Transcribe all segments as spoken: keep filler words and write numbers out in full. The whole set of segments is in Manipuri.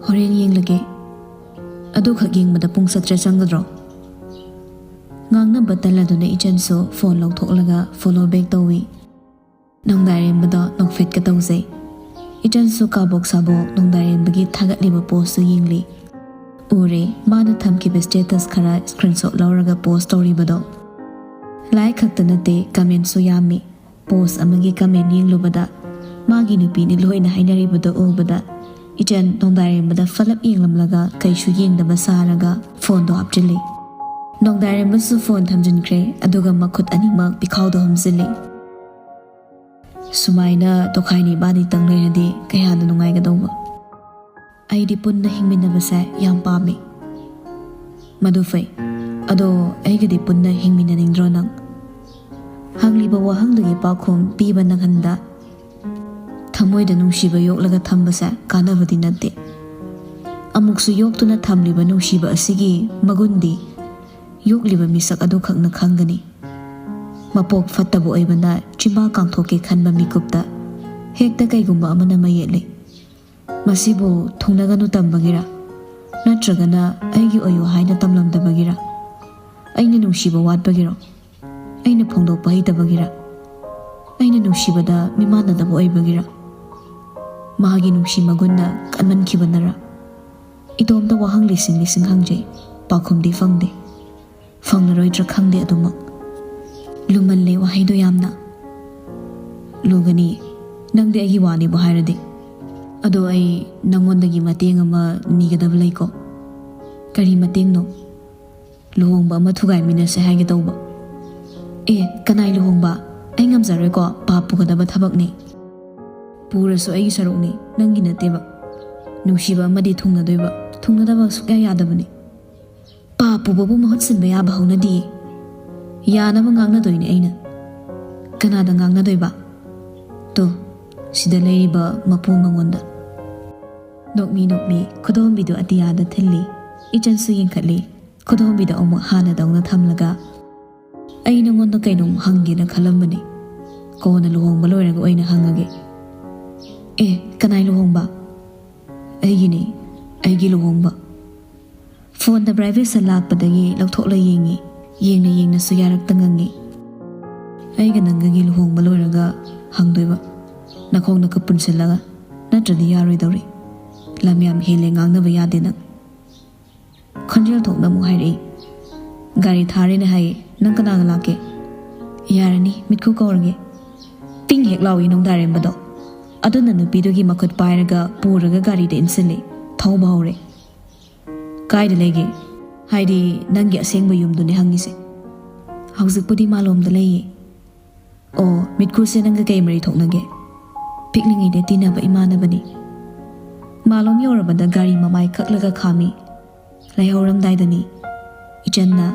"ꯍꯣꯔꯦꯟ ꯌꯦꯡꯂꯒꯦ꯫ ꯑꯗꯨꯈꯛ ꯌꯦꯡꯕꯗ ꯄꯨꯡ ꯆꯠꯇ꯭ꯔꯦ ꯆꯪꯒꯗ꯭ꯔꯣ?" ꯉꯥꯡꯅꯕ ꯇꯜꯂꯗꯨꯅ ꯏꯆꯟꯁꯨ ꯐꯣꯟ ꯂꯧꯊꯣꯛꯂꯒ ꯐꯣꯂꯣ ꯕꯦꯛ ꯇꯧꯏ꯫ ꯅꯣꯡꯗꯥꯏꯔꯦꯝꯕꯗꯣ ꯅꯣꯛꯐꯦꯠꯀ ꯇꯧꯖꯩ꯫ ꯏꯆꯟꯁꯨ ꯀꯥꯕꯣꯛ ꯁꯥꯕꯣꯛ ꯅꯣꯡꯗꯥꯏꯔꯦꯝꯕꯒꯤ ꯊꯥꯒꯠꯂꯤꯕ ꯄꯣꯁꯇꯨ ꯌꯦꯡꯂꯤ꯫ ꯎꯔꯦ, ꯃꯥꯅ ꯊꯝꯈꯤꯕ ꯁ꯭ꯇꯦꯇꯁ ꯈꯔ ꯁ꯭ꯀ꯭ꯔꯤꯟꯁꯣꯠ ꯂꯧꯔꯒ ꯄꯣꯁ ꯇꯧꯔꯤꯕꯗꯣ꯫ ꯂꯥꯏꯛ ꯈꯛꯇ ꯅꯠꯇꯦ, ꯀꯃꯦꯟꯁꯨ ꯌꯥꯝꯃꯤ꯫ ꯄꯣꯁ ꯑꯃꯒꯤ ꯀꯃꯦꯟ ꯌꯦꯡꯂꯨꯕꯗ ꯃꯥꯒꯤ ꯅꯨꯄꯤꯅꯤ ꯂꯣꯏꯅ ꯍꯥꯏꯅꯔꯤꯕꯗꯨ ꯎꯕꯗ ꯏꯆꯟ ꯅꯣꯡꯗꯥꯏꯔꯦꯝꯕꯗ ꯐꯠꯂꯞ ꯌꯦꯡꯂꯝꯂꯒ ꯀꯩꯁꯨ ꯌꯦꯡꯗꯕ ꯁꯥꯔꯒ ꯐꯣꯟꯗꯣ ꯍꯥꯞꯆꯤꯜꯂꯤ꯫ ꯅꯣꯡꯗꯥꯏꯔꯦꯝꯕꯁꯨ ꯐꯣꯟ ꯊꯝꯖꯤꯟꯈ꯭ꯔꯦ, ꯑꯗꯨꯒ ꯃꯈꯨꯠ ꯑꯅꯤꯃꯛ ꯄꯤꯈꯥꯎꯗ ꯍꯨꯝꯖꯤꯜꯂꯤ꯫ "ꯁꯨꯃꯥꯏꯅ ꯇꯣꯈꯥꯏꯅ ꯏꯕꯥꯅꯤꯇꯪ ꯂꯩꯔꯗꯤ ꯀꯌꯥꯗ ꯅꯨꯡꯉꯥꯏꯒꯗꯧꯕ꯫ ꯑꯩꯗꯤ ꯄꯨꯟꯅ ꯍꯤꯡꯃꯤꯟꯅꯕꯁꯦ ꯌꯥꯝ ꯄꯥꯝꯃꯤ꯫" "ꯃꯗꯨ ꯐꯩ꯫ ꯑꯗꯣ ꯑꯩꯒꯗꯤ ꯄꯨꯟꯅ ꯍꯤꯡꯃꯤꯟꯅꯅꯤꯡꯗ꯭ꯔꯣ ꯅꯪ?" ꯍꯪꯂꯤꯕ ꯋꯥꯍꯪꯗꯨꯒꯤ ꯄꯥꯎꯈꯨꯝ ꯄꯤꯕ ꯅꯪꯍꯟꯗ ꯊꯃꯣꯏꯗ ꯅꯨꯡꯁꯤꯕ ꯌꯣꯛꯂꯒ ꯊꯝꯕꯁꯦ ꯀꯥꯟꯅꯕꯗꯤ ꯅꯠꯇꯦ꯫ ꯑꯃꯨꯛꯁꯨ ꯌꯣꯛꯇꯨꯅ ꯊꯝꯂꯤꯕ ꯅꯨꯡꯁꯤꯕ ꯑꯁꯤꯒꯤ ꯃꯒꯨꯟꯗꯤ ꯌꯣꯛꯂꯤꯕ ꯃꯤꯁꯛ ꯑꯗꯨꯈꯛꯅ ꯈꯪꯒꯅꯤ꯫ ꯃꯄꯣꯛ ꯐꯠꯇꯕ ꯑꯣꯏꯕꯅ ꯆꯤꯝꯕꯥꯜ ꯀꯥꯡꯊꯣꯛꯀꯦ ꯈꯟꯕ ꯃꯤꯀꯨꯞꯇ ꯍꯦꯛꯇ ꯀꯩꯒꯨꯝꯕ ꯑꯃꯅ ꯃꯌꯦꯠꯂꯤ꯫ ꯃꯁꯤꯕꯨ ꯊꯨꯡꯅꯒꯅꯨ ꯇꯝꯕꯒꯤꯔ? ꯅꯠꯇ꯭ꯔꯒꯅ ꯑꯩꯒꯤ ꯑꯣꯏꯌꯨ ꯍꯥꯏꯅ ꯇꯝꯂꯝꯗꯕꯒꯤꯔ? ꯑꯩꯅ ꯅꯨꯡꯁꯤꯕ ꯋꯥꯠꯄꯒꯤꯔꯣ? ꯑꯩꯅ ꯐꯣꯡꯗꯣꯛꯄ ꯍꯩꯇꯕꯒꯤꯔ? ꯑꯩꯅ ꯅꯨꯡꯁꯤꯕꯗ ꯃꯤꯃꯥꯟꯅꯗꯕ ꯑꯣꯏꯕꯒꯤꯔ? ꯃꯍꯥꯛꯀꯤ ꯅꯨꯡꯁꯤ ꯃꯒꯨꯟꯅ ꯀꯟꯃꯟꯈꯤꯕꯅꯔ? ꯏꯇꯣꯝꯇ ꯋꯥꯍꯪ ꯂꯤꯁꯤꯡ ꯂꯤꯁꯤꯡ ꯍꯪꯖꯩ, ꯄꯥꯎꯈꯨꯝꯗꯤ ꯐꯪꯗꯦ꯫ ꯐꯪꯂꯔꯣꯏꯗ꯭ꯔꯥ ꯈꯪꯗꯦ ꯑꯗꯨꯃꯛ꯫ ꯂꯨꯃꯜꯂꯦ ꯋꯥꯍꯩꯗꯣ ꯌꯥꯝꯅ꯫ ꯂꯨꯒꯅꯤ, ꯅꯪꯗꯤ ꯑꯩꯒꯤ ꯋꯥꯅꯦꯕꯨ ꯍꯥꯏꯔꯗꯤ꯫ ꯑꯗꯣ ꯑꯩ ꯅꯪꯉꯣꯟꯗꯒꯤ ꯃꯇꯦꯡ ꯑꯃ ꯅꯤꯒꯗꯕ ꯂꯩꯀꯣ꯫ ꯀꯔꯤ ꯃꯇꯦꯡꯅꯣ? ꯂꯨꯍꯣꯡꯕ ꯑꯃ ꯊꯨꯒꯥꯏꯃꯤꯟꯅꯁꯦ ꯍꯥꯏꯒꯦ ꯇꯧꯕ꯫ ꯑꯦ, ꯀꯅꯥꯏ ꯂꯨꯍꯣꯡꯕ? ꯑꯩ ꯉꯝꯖꯔꯣꯏꯀꯣ, ꯄꯥꯞ ꯄꯨꯒꯗꯕ ꯊꯕꯛꯅꯤ꯫ ꯄꯨꯔꯁꯨ ꯑꯩꯒꯤ ꯁꯔꯨꯛꯅꯤ, ꯅꯪꯒꯤ ꯅꯠꯇꯦꯕ꯫ ꯅꯨꯡꯁꯤꯕ ꯑꯃꯗꯤ ꯊꯨꯡꯅꯗꯣꯏꯕ, ꯊꯨꯡꯅꯗꯕ ꯁꯨꯛꯌꯥ ꯌꯥꯗꯕꯅꯤ꯫ ꯄꯥꯞ ꯄꯨꯕꯕꯨ ꯃꯍꯨꯠ ꯁꯤꯟꯕ ꯌꯥꯕ ꯍꯧꯅꯗꯤꯌꯦ꯫ ꯌꯥꯅꯕ ꯉꯥꯡꯅꯗꯣꯏꯅꯦ ꯑꯩꯅ꯫ ꯀꯅꯥꯗ ꯉꯥꯡꯅꯗꯣꯏꯕ? ꯇꯣ, ꯁꯤꯗ ꯂꯩꯔꯤꯕ ꯃꯄꯨ ꯃꯉꯣꯟꯗ꯫ ꯅꯣꯛꯃꯤ ꯅꯣꯛꯃꯤ ꯈꯨꯗꯣꯝꯕꯤꯗꯨ ꯑꯇꯤꯌꯥꯗ ꯊꯤꯜꯂꯤ꯫ ꯏꯆꯟꯁꯨ ꯌꯦꯡꯈꯠꯂꯤ꯫ ꯈꯨꯗꯣꯝꯕꯤꯗꯣ ꯑꯃꯨꯛ ꯍꯥꯟꯅꯗꯧꯅ ꯊꯝꯂꯒ, "ꯑꯩ ꯅꯉꯣꯟꯗ ꯀꯩꯅꯣꯝ ꯍꯪꯒꯦꯅ ꯈꯜꯂꯝꯕꯅꯦ꯫ ꯀꯣꯟꯅ ꯂꯨꯍꯣꯡꯕ ꯂꯣꯏꯔꯒ ꯑꯣꯏꯅ ꯍꯪꯉꯒꯦ꯫" "ꯑꯦ, ꯀꯅꯥꯏ ꯂꯨꯍꯣꯡꯕ?" ꯑꯩꯒꯤꯅꯤ, ꯑꯩꯒꯤ ꯂꯨꯍꯣꯡꯕ꯫ ꯐꯣꯟꯗ ꯕ꯭ꯔꯥꯏꯚꯦꯠꯁ ꯂꯥꯛꯄꯗꯒꯤ ꯂꯧꯊꯣꯛꯂ ꯌꯦꯡꯉꯤ꯫ ꯌꯦꯡꯅ ꯌꯦꯡꯅꯁꯨ ꯌꯥꯔꯛꯇ ꯉꯪꯉꯤ꯫ "ꯑꯩꯒ ꯅꯪꯒꯒꯤ ꯂꯨꯍꯣꯡꯕ ꯂꯣꯏꯔꯒ ꯍꯪꯗꯣꯏꯕ, ꯅꯈꯣꯡꯅ ꯈꯨꯠ ꯄꯨꯟꯁꯤꯜꯂꯒ, ꯅꯠꯇ꯭ꯔꯗꯤ ꯌꯥꯔꯣꯏꯗꯧꯔꯤ꯫ ꯂꯝ ꯌꯥꯝ ꯍꯦꯜꯂꯦ, ꯉꯥꯡꯅꯕ ꯌꯥꯗꯦ ꯅꯪ꯫" ꯈꯣꯟꯖꯦꯜ ꯊꯣꯛꯅ ꯑꯃꯨꯛ ꯍꯥꯏꯔꯛꯏ, "ꯒꯥꯔꯤ ꯊꯥꯔꯦꯅ ꯍꯥꯏꯌꯦ, ꯅꯪ ꯀꯅꯥꯒ ꯂꯥꯛꯀꯦ?" "ꯌꯥꯔꯅꯤ, ꯃꯤꯠꯈꯨ ꯀꯧꯔꯒꯦ꯫" ꯇꯤꯡ ꯍꯦꯛ ꯂꯥꯎꯏ ꯅꯣꯡꯗꯥꯔꯦꯝꯕꯗꯣ꯫ ꯑꯗꯨꯅ ꯅꯨꯄꯤꯗꯨꯒꯤ ꯃꯈꯨꯠ ꯄꯥꯏꯔꯒ ꯄꯨꯔꯒ ꯒꯥꯔꯤꯗ ꯏꯟꯁꯤꯜꯂꯦ꯫ ꯊꯧꯕ ꯍꯧꯔꯦ꯫ "ꯀꯥꯏꯗ ꯂꯩꯒꯦ? ꯍꯥꯏꯗꯤ ꯅꯪꯒꯤ ꯑꯁꯦꯡꯕ ꯌꯨꯝꯗꯨꯅꯦ ꯍꯪꯉꯤꯁꯦ꯫" "ꯍꯧꯖꯤꯛꯄꯨꯗꯤ ꯃꯥꯂꯣꯝꯗ ꯂꯩꯌꯦ꯫" "ꯑꯣ, ꯃꯤꯠꯈꯨꯁꯦ ꯅꯪꯒ ꯀꯩ ꯃꯔꯤ ꯊꯣꯛꯅꯒꯦ?" "ꯄꯤꯛꯂꯤꯉꯩꯗ ꯇꯤꯟꯅꯕ ꯏꯃꯥꯟꯅꯕꯅꯤ꯫" ꯃꯥꯂꯣꯝ ꯌꯧꯔꯕꯗ ꯒꯥꯔꯤ ꯃꯃꯥꯏ ꯀꯛꯂꯒ ꯈꯥꯝꯃꯤ꯫ ꯂꯩꯍꯧꯔꯝꯗꯥꯏꯗꯅꯤ꯫ ꯏꯆꯟꯅ,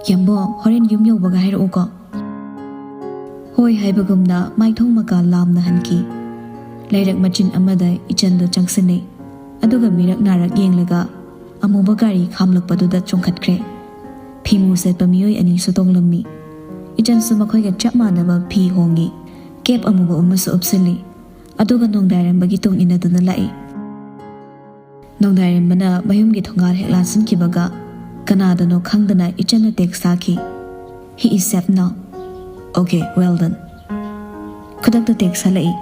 "ꯌꯥꯝꯕꯣ, ꯍꯣꯔꯦꯟ ꯌꯨꯝ ꯌꯧꯕꯒ ꯍꯥꯏꯔꯛꯎꯀꯣ꯫" ꯍꯣꯏ ꯍꯥꯏꯕꯒꯨꯝꯅ ꯃꯥꯏꯊꯣꯡ ꯃꯀꯥ ꯂꯥꯝꯅ ꯍꯟꯈꯤ꯫ ꯂꯩꯔꯛ ꯃꯆꯤꯟ ꯑꯃꯗ ꯏꯆꯟꯗꯣ ꯆꯪꯁꯤꯟꯅꯩ꯫ ꯑꯗꯨꯒ ꯃꯤꯔꯛ ꯅꯥꯔꯛ ꯌꯦꯡꯂꯒ ꯑꯃꯨꯕ ꯒꯥꯔꯤ ꯈꯥꯝꯂꯛꯄꯗꯨꯗ ꯆꯣꯡꯈꯠꯈ꯭ꯔꯦ꯫ ꯐꯤꯃꯨ ꯁꯦꯠꯄ ꯃꯤꯑꯣꯏ ꯑꯅꯤꯁꯨ ꯇꯣꯡꯂꯝꯃꯤ꯫ ꯏꯆꯟꯁꯨ ꯃꯈꯣꯏꯒ ꯆꯞ ꯃꯥꯟꯅꯕ ꯐꯤ ꯍꯣꯡꯉꯤ꯫ ꯀꯦꯞ ꯑꯃꯨꯕ ꯑꯃꯁꯨ ꯎꯞꯁꯤꯜꯂꯤ꯫ ꯑꯗꯨꯒ ꯅꯣꯡꯗꯥꯏꯔꯝꯕꯒꯤ ꯇꯨꯡ ꯏꯟꯅꯗꯨꯅ ꯂꯥꯛꯏ꯫ ꯅꯣꯡꯗꯥꯏꯔꯝꯕꯅ ꯃꯌꯨꯝꯒꯤ ꯊꯣꯡꯒꯥꯜ ꯍꯦꯛ ꯂꯥꯟꯁꯤꯟꯈꯤꯕꯒ ꯀꯅꯥꯗꯅꯣ ꯈꯪꯗꯅ ꯏꯆꯟꯅ ꯇꯦꯛꯁ ꯊꯥꯈꯤ, "He is safe now." "Okay, well done." ꯈꯨꯗꯛꯇ ꯇꯦꯛꯁ ꯍꯜꯂꯛꯏ꯫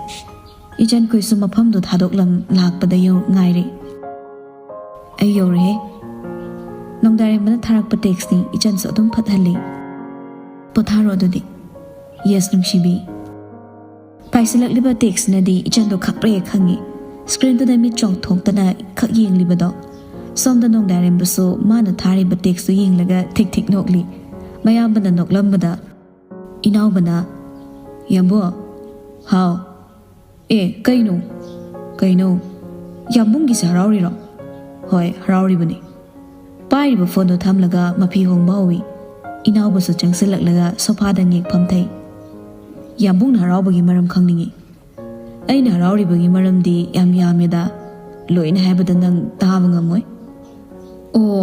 ꯏꯆꯟꯈꯣꯏꯁꯨ ꯃꯐꯝꯗꯨ ꯊꯥꯗꯣꯛꯂꯝ ꯂꯥꯛꯄꯗ ꯌꯧ ꯉꯥꯏꯔꯦ꯫ "ꯑꯩ ꯌꯧꯔꯦꯍꯦ꯫" ꯅꯣꯡꯗꯥꯏꯔꯝꯕꯅ ꯊꯥꯔꯛꯄ ꯇꯦꯛꯁꯅꯤ꯫ ꯏꯆꯟꯁꯨ ꯑꯗꯨꯝ ꯐꯠꯍꯜꯂꯤ꯫ "ꯄꯣꯊꯥꯔꯣ ꯑꯗꯨꯗꯤ꯫" "Yes, ꯅꯨꯡꯁꯤꯕꯤ꯫" ꯄꯥꯏꯁꯤꯜꯂꯛꯂꯤꯕ ꯇꯦꯛꯁꯅꯗꯤ ꯏꯆꯟꯗꯣ ꯈꯪꯄ꯭ꯔꯦ ꯈꯪꯉꯤ꯫ ꯁ꯭ꯀ꯭ꯔꯤꯟꯗꯨꯗ ꯃꯤꯠ ꯆꯣꯡꯊꯣꯛꯇꯅ ꯈꯛ ꯌꯦꯡꯂꯤꯕꯗꯣ꯫ ꯁꯣꯝꯗ ꯅꯣꯡꯗꯥꯏꯔꯦꯝꯕꯁꯨ ꯃꯥꯅ ꯊꯥꯔꯤꯕ ꯇꯦꯛꯁꯇꯨ ꯌꯦꯡꯂꯒ ꯊꯤꯛ ꯊꯤꯛ ꯅꯣꯛꯂꯤ꯫ ꯃꯌꯥꯝꯕꯅ ꯅꯣꯛꯂꯝꯕꯗ ꯏꯅꯥꯎꯕꯅ, "ꯌꯥꯝꯕꯣ?" "ꯍꯥꯎ?" "ꯑꯦ, ꯀꯩꯅꯣ?" "ꯀꯩꯅꯣ?" "ꯌꯥꯝꯕꯨꯡꯒꯤꯁꯦ ꯍꯔꯥꯎꯔꯤꯔꯣ?" "ꯍꯣꯏ, ꯍꯔꯥꯎꯔꯤꯕꯅꯤ꯫" ꯄꯥꯏꯔꯤꯕ ꯐꯣꯟꯗꯣ ꯊꯝꯂꯒ ꯃꯐꯤ ꯍꯣꯡꯕ ꯍꯧꯏ꯫ ꯏꯅꯥꯎꯕꯁꯨ ꯆꯪꯁꯤꯜꯂꯛꯂꯒ ꯁꯣꯐꯥꯗ ꯉꯦꯛ ꯐꯝꯊꯩ꯫ "ꯌꯥꯝꯕꯨꯡꯅ ꯍꯔꯥꯎꯕꯒꯤ ꯃꯔꯝ ꯈꯪꯅꯤꯡꯏ꯫" "ꯑꯩꯅ ꯍꯔꯥꯎꯔꯤꯕꯒꯤ ꯃꯔꯝꯗꯤ ꯌꯥꯝ ꯌꯥꯝꯃꯦꯗ, ꯂꯣꯏꯅ ꯍꯥꯏꯕꯗ ꯅꯪ ꯇꯥꯕ ꯉꯝꯃꯣꯏ꯫" "ꯑꯣ,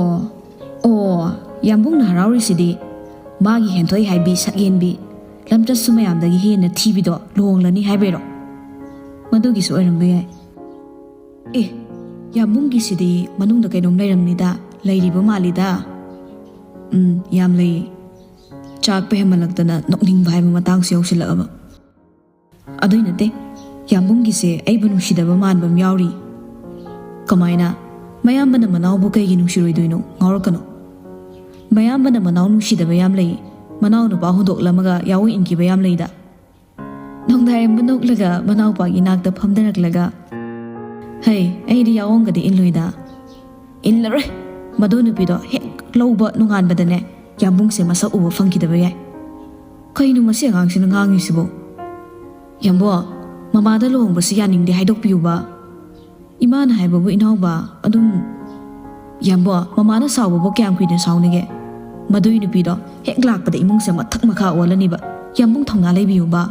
ꯑꯣ, ꯌꯥꯝꯕꯨꯡꯅ ꯍꯔꯥꯎꯔꯤꯁꯤꯗꯤ ꯃꯥꯒꯤ ꯍꯦꯟꯊꯣꯏ ꯍꯥꯏꯕꯤ ꯁꯛꯍꯦꯟꯕꯤ, ꯂꯝꯆꯠꯁꯨ ꯃꯌꯥꯝꯗꯒꯤ ꯍꯦꯟꯅ ꯊꯤꯕꯤꯗꯣ ꯂꯨꯍꯣꯡꯂꯅꯤ ꯍꯥꯏꯕꯩꯔꯣ?" "ꯃꯗꯨꯒꯤꯁꯨ ꯑꯣꯏꯔꯝꯕ ꯌꯥꯏ꯫" ꯑꯦ, ꯌꯥꯝꯕꯨꯡꯒꯤꯁꯤꯗꯤ ꯃꯅꯨꯡꯗ ꯀꯩꯅꯣꯝ ꯂꯩꯔꯝꯅꯤꯗ꯫ ꯂꯩꯔꯤꯕ ꯃꯥꯜꯂꯤꯗ꯫ ꯎꯝ, ꯌꯥꯝ ꯂꯩ꯫ ꯆꯥꯛꯄ ꯍꯦꯟꯃꯜꯂꯛꯇꯅ ꯅꯣꯛꯅꯤꯡꯕ ꯍꯥꯏꯕ ꯃꯇꯥꯡꯁꯨ ꯌꯧꯁꯤꯜꯂꯛꯑꯕ꯫ ꯑꯗꯨꯏ ꯅꯠꯇꯦ, ꯌꯥꯝꯕꯨꯡꯒꯤꯁꯦ ꯑꯩꯕꯨ ꯅꯨꯡꯁꯤꯗꯕ ꯃꯥꯟꯕ ꯑꯃ ꯌꯥꯎꯔꯤ꯫ ꯀꯃꯥꯏꯅ? ꯃꯌꯥꯝꯕꯅ ꯃꯅꯥꯎꯕꯨ ꯀꯩꯒꯤ ꯅꯨꯡꯁꯤꯔꯣꯏꯗꯣꯏꯅꯣ? ꯉꯥꯎꯔꯛꯀꯅꯨ꯫ ꯃꯌꯥꯝꯕꯅ ꯃꯅꯥꯎ ꯅꯨꯡꯁꯤꯗꯕ ꯌꯥꯝ ꯂꯩ꯫ ꯃꯅꯥꯎ ꯅꯨꯄꯥ ꯍꯨꯟꯗꯣꯛꯂꯝꯃꯒ ꯌꯥꯑꯣꯡ ꯏꯟꯈꯤꯕ ꯌꯥꯝ ꯂꯩꯗ꯫ ꯅꯣꯡꯗꯥꯏꯔꯦꯝꯕ ꯅꯣꯛꯂꯒ ꯃꯅꯥꯎꯄꯥꯒꯤ ꯅꯥꯛꯇ ꯐꯝꯊꯔꯛꯂꯒ, "ꯍꯩ, ꯑꯩꯗꯤ ꯌꯥꯑꯣꯡꯒꯗꯤ ꯏꯜꯂꯣꯏꯗ꯫ ꯏꯜꯂꯔꯣꯏ꯫ ꯃꯗꯨ ꯅꯨꯄꯤꯗꯣ ꯍꯦꯛ ꯂꯧꯕ ꯅꯣꯡꯉꯥꯟꯕꯗꯅꯦ, ꯌꯥꯝꯕꯨꯡꯁꯦ ꯃꯁꯛ ꯎꯕ ꯐꯪꯈꯤꯗꯕ ꯌꯥꯏ꯫ ꯀꯩꯅꯣ ꯃꯁꯤ ꯑꯉꯥꯡꯁꯤꯅ ꯉꯥꯡꯉꯤꯁꯤꯕꯣ? ꯌꯥꯝꯕꯣ, ꯃꯃꯥꯗ ꯂꯨꯍꯣꯡꯕꯁꯤ ꯌꯥꯅꯤꯡꯗꯦ ꯍꯥꯏꯗꯣꯛꯄꯤꯌꯨꯕ꯫ ꯏꯃꯥꯅ ꯍꯥꯏꯕꯕꯨ ꯏꯅꯥꯎꯕ, ꯑꯗꯨꯝ..." "ꯌꯥꯝꯕꯣ, ꯃꯃꯥꯅ ꯁꯥꯎꯕꯕꯨ ꯀꯌꯥꯝ ꯀꯨꯏꯅ ꯁꯥꯎꯅꯤꯒꯦ? ꯃꯗꯨꯏ ꯅꯨꯄꯤꯗꯣ ꯍꯦꯛ ꯂꯥꯛꯄꯗ ꯏꯃꯨꯡꯁꯦ ꯃꯊꯛ ꯃꯈꯥ ꯑꯣꯜꯂꯅꯤꯕ꯫ ꯌꯥꯝꯕꯨꯡ ꯊꯧꯅꯥ ꯂꯩꯕꯤꯌꯨꯕ꯫"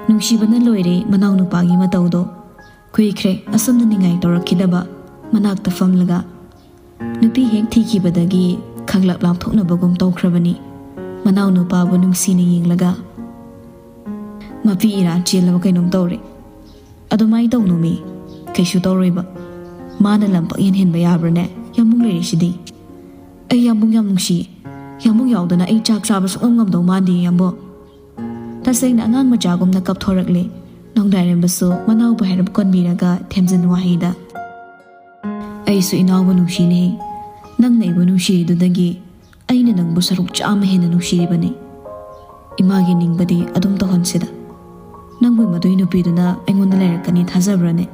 ꯅꯨꯡꯁꯤꯕꯅ ꯂꯣꯏꯔꯦ ꯃꯅꯥꯎꯅꯨꯄꯥꯒꯤ ꯃꯇꯧꯗꯣ꯫ ꯀꯨꯏꯈ꯭ꯔꯦ ꯑꯁꯨꯝꯅ ꯅꯤꯡꯉꯥꯏ ꯇꯧꯔꯛꯈꯤꯗꯕ꯫ ꯃꯅꯥꯛꯇ ꯐꯝꯂꯒ ꯅꯨꯄꯤ ꯍꯦꯛ ꯊꯤꯈꯤꯕꯗꯒꯤ ꯈꯪꯂꯞ ꯂꯥꯞꯊꯣꯛꯅꯕꯒꯨꯝ ꯇꯧꯈ꯭ꯔꯕꯅꯤ꯫ ꯃꯅꯥꯎꯅꯨꯄꯥꯕꯨ ꯅꯨꯡꯁꯤꯅ ꯌꯦꯡꯂꯒ, "ꯃꯄꯤ ꯏꯔꯥ ꯆꯦꯜꯂꯕ ꯀꯩꯅꯣꯝ ꯇꯧꯔꯦ꯫ ꯑꯗꯨꯃꯥꯏꯅ ꯇꯧꯅꯨꯃꯤ, ꯀꯩꯁꯨ ꯇꯧꯔꯣꯏꯕ꯫ ꯃꯥꯅ ꯂꯝ ꯄꯪꯍꯦꯟ ꯍꯦꯟꯕ ꯌꯥꯕ꯭ꯔꯥꯅꯦ? ꯌꯥꯝꯕꯨꯡ ꯂꯩꯔꯤꯁꯤꯗꯤ꯫ ꯑꯩ ꯌꯥꯝꯕꯨꯡ ꯌꯥꯝ ꯅꯨꯡꯁꯤ꯫ ꯌꯥꯝꯕꯨꯡ ꯌꯥꯎꯗꯅ ꯑꯩ ꯆꯥꯛ ꯆꯥꯕ ꯁꯨꯡꯉꯝ ꯉꯝꯗꯧ ꯃꯥꯟꯗꯦ, ꯌꯥꯝꯕꯣ꯫" ꯇꯁꯦꯡꯅ ꯑꯉꯥꯡ ꯃꯆꯥꯒꯨꯝꯅ ꯀꯞꯊꯣꯔꯛꯂꯦ꯫ ꯅꯣꯡꯗꯥꯏꯔꯦꯝꯕꯁꯨ ꯃꯅꯥꯎꯕꯨ ꯍꯥꯏꯔꯞ ꯀꯣꯟꯕꯤꯔꯒ ꯊꯦꯝꯖꯤꯟ ꯋꯥꯍꯩꯗ, "ꯑꯩꯁꯨ ꯏꯅꯥꯎꯕꯨ ꯅꯨꯡꯁꯤꯅꯦ꯫ ꯅꯪꯅ ꯑꯩꯕꯨ ꯅꯨꯡꯁꯤꯔꯤꯗꯨꯗꯒꯤ ꯑꯩꯅ ꯅꯪꯕꯨ ꯁꯔꯨꯛ ꯆꯥꯝꯃ ꯍꯦꯟꯅ ꯅꯨꯡꯁꯤꯔꯤꯕꯅꯤ꯫ ꯏꯃꯥꯒꯤ ꯅꯤꯡꯕꯗꯤ ꯑꯗꯨꯝ ꯇꯧꯍꯟꯁꯤꯗ꯫ ꯅꯪꯕꯨ ꯃꯗꯨꯏ ꯅꯨꯄꯤꯗꯨꯅ ꯑꯩꯉꯣꯟꯗ ꯂꯩꯔꯛꯀꯅꯤ ꯊꯥꯖꯕ꯭ꯔꯥꯅꯦ?"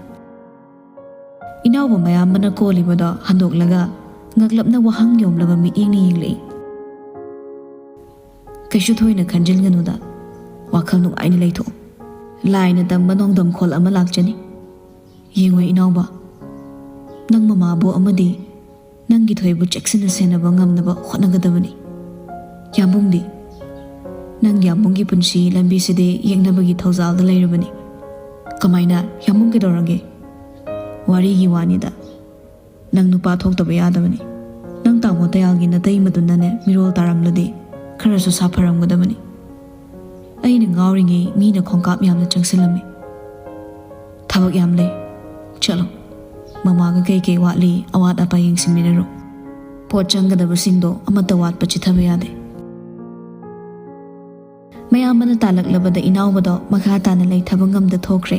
ꯏꯅꯥꯎꯕ ꯃꯌꯥꯝꯕꯅ ꯀꯣꯜꯂꯤꯕꯗꯣ ꯍꯟꯗꯣꯛꯂꯒ ꯉꯛꯂꯞꯅ ꯋꯥꯍꯪ ꯌꯣꯝꯂꯕ ꯃꯤꯠꯌꯦꯡꯅ ꯌꯦꯡꯂꯛꯏ꯫ "ꯀꯩꯁꯨ ꯊꯣꯏꯅ ꯈꯟꯖꯤꯟꯒꯅꯨꯗ, ꯋꯥꯈꯜ ꯅꯨꯡꯉꯥꯏꯅ ꯂꯩꯊꯣꯛꯎ꯫ ꯂꯥꯏꯅ ꯇꯝꯕ ꯅꯣꯡꯗꯝꯈꯣꯜ ꯑꯃ ꯂꯥꯛꯆꯅꯤ꯫ ꯌꯦꯡꯉꯣ ꯏꯅꯥꯎꯕ, ꯅꯪ ꯃꯃꯥꯕꯨ ꯑꯃꯗꯤ ꯅꯪꯒꯤ ꯊꯣꯏꯕꯨ ꯆꯦꯛꯁꯤꯟꯅ ꯁꯦꯟꯅꯕ ꯉꯝꯅꯕ ꯍꯣꯠꯅꯒꯗꯕꯅꯤ꯫ ꯌꯥꯝꯕꯨꯡꯗꯤ? ꯅꯪ ꯌꯥꯝꯕꯨꯡꯒꯤ ꯄꯨꯟꯁꯤ ꯂꯝꯕꯤꯁꯤꯗꯤ ꯌꯦꯛꯅꯕꯒꯤ ꯊꯧꯖꯥꯜꯗ ꯂꯩꯔꯕꯅꯤ꯫" "ꯀꯃꯥꯏꯅ? ꯌꯥꯝꯕꯨꯡ ꯀꯩꯗꯧꯔꯒꯦ?" "ꯋꯥꯔꯤꯒꯤ ꯋꯥꯅꯤꯗ꯫ ꯅꯪ ꯅꯨꯄꯥ ꯊꯣꯛꯇꯕ ꯌꯥꯗꯕꯅꯤ꯫ ꯅꯪ ꯇꯥꯃꯣ ꯇꯌꯥꯜꯒꯤ ꯅꯇꯩꯃꯗꯨꯅꯅꯦ ꯃꯤꯔꯣꯜ ꯇꯥꯔꯝꯂꯗꯤ ꯈꯔꯁꯨ ꯁꯥꯐꯔꯝꯒꯗꯕꯅꯤ꯫ ꯑꯩꯅ ꯉꯥꯎꯔꯤꯉꯩ ꯃꯤꯅ ꯈꯣꯡꯀꯥꯞ ꯌꯥꯝꯅ ꯆꯪꯁꯤꯜꯂꯝꯃꯤ꯫ ꯊꯕꯛ ꯌꯥꯝ ꯂꯩ꯫ ꯆꯠꯂꯣ꯫ ꯃꯃꯥꯒ ꯀꯩꯀꯩ ꯋꯥꯠꯂꯤ, ꯑꯋꯥꯠ ꯑꯄꯥ ꯌꯦꯡꯁꯤꯟꯃꯤꯟꯅꯔꯣ꯫ ꯄꯣꯠ ꯆꯪꯒꯗꯕꯁꯤꯡꯗꯣ ꯑꯃꯠꯇ ꯋꯥꯠꯄ ꯆꯤꯊꯕ ꯌꯥꯗꯦ꯫ ꯃꯌꯥꯝꯕꯅ ꯇꯥꯜꯂꯛꯂꯕꯗ ꯏꯅꯥꯎꯕꯗꯣ ꯃꯈꯥ ꯇꯥꯅ ꯂꯩꯊꯕ ꯉꯝꯗ ꯊꯣꯛꯈ꯭ꯔꯦ꯫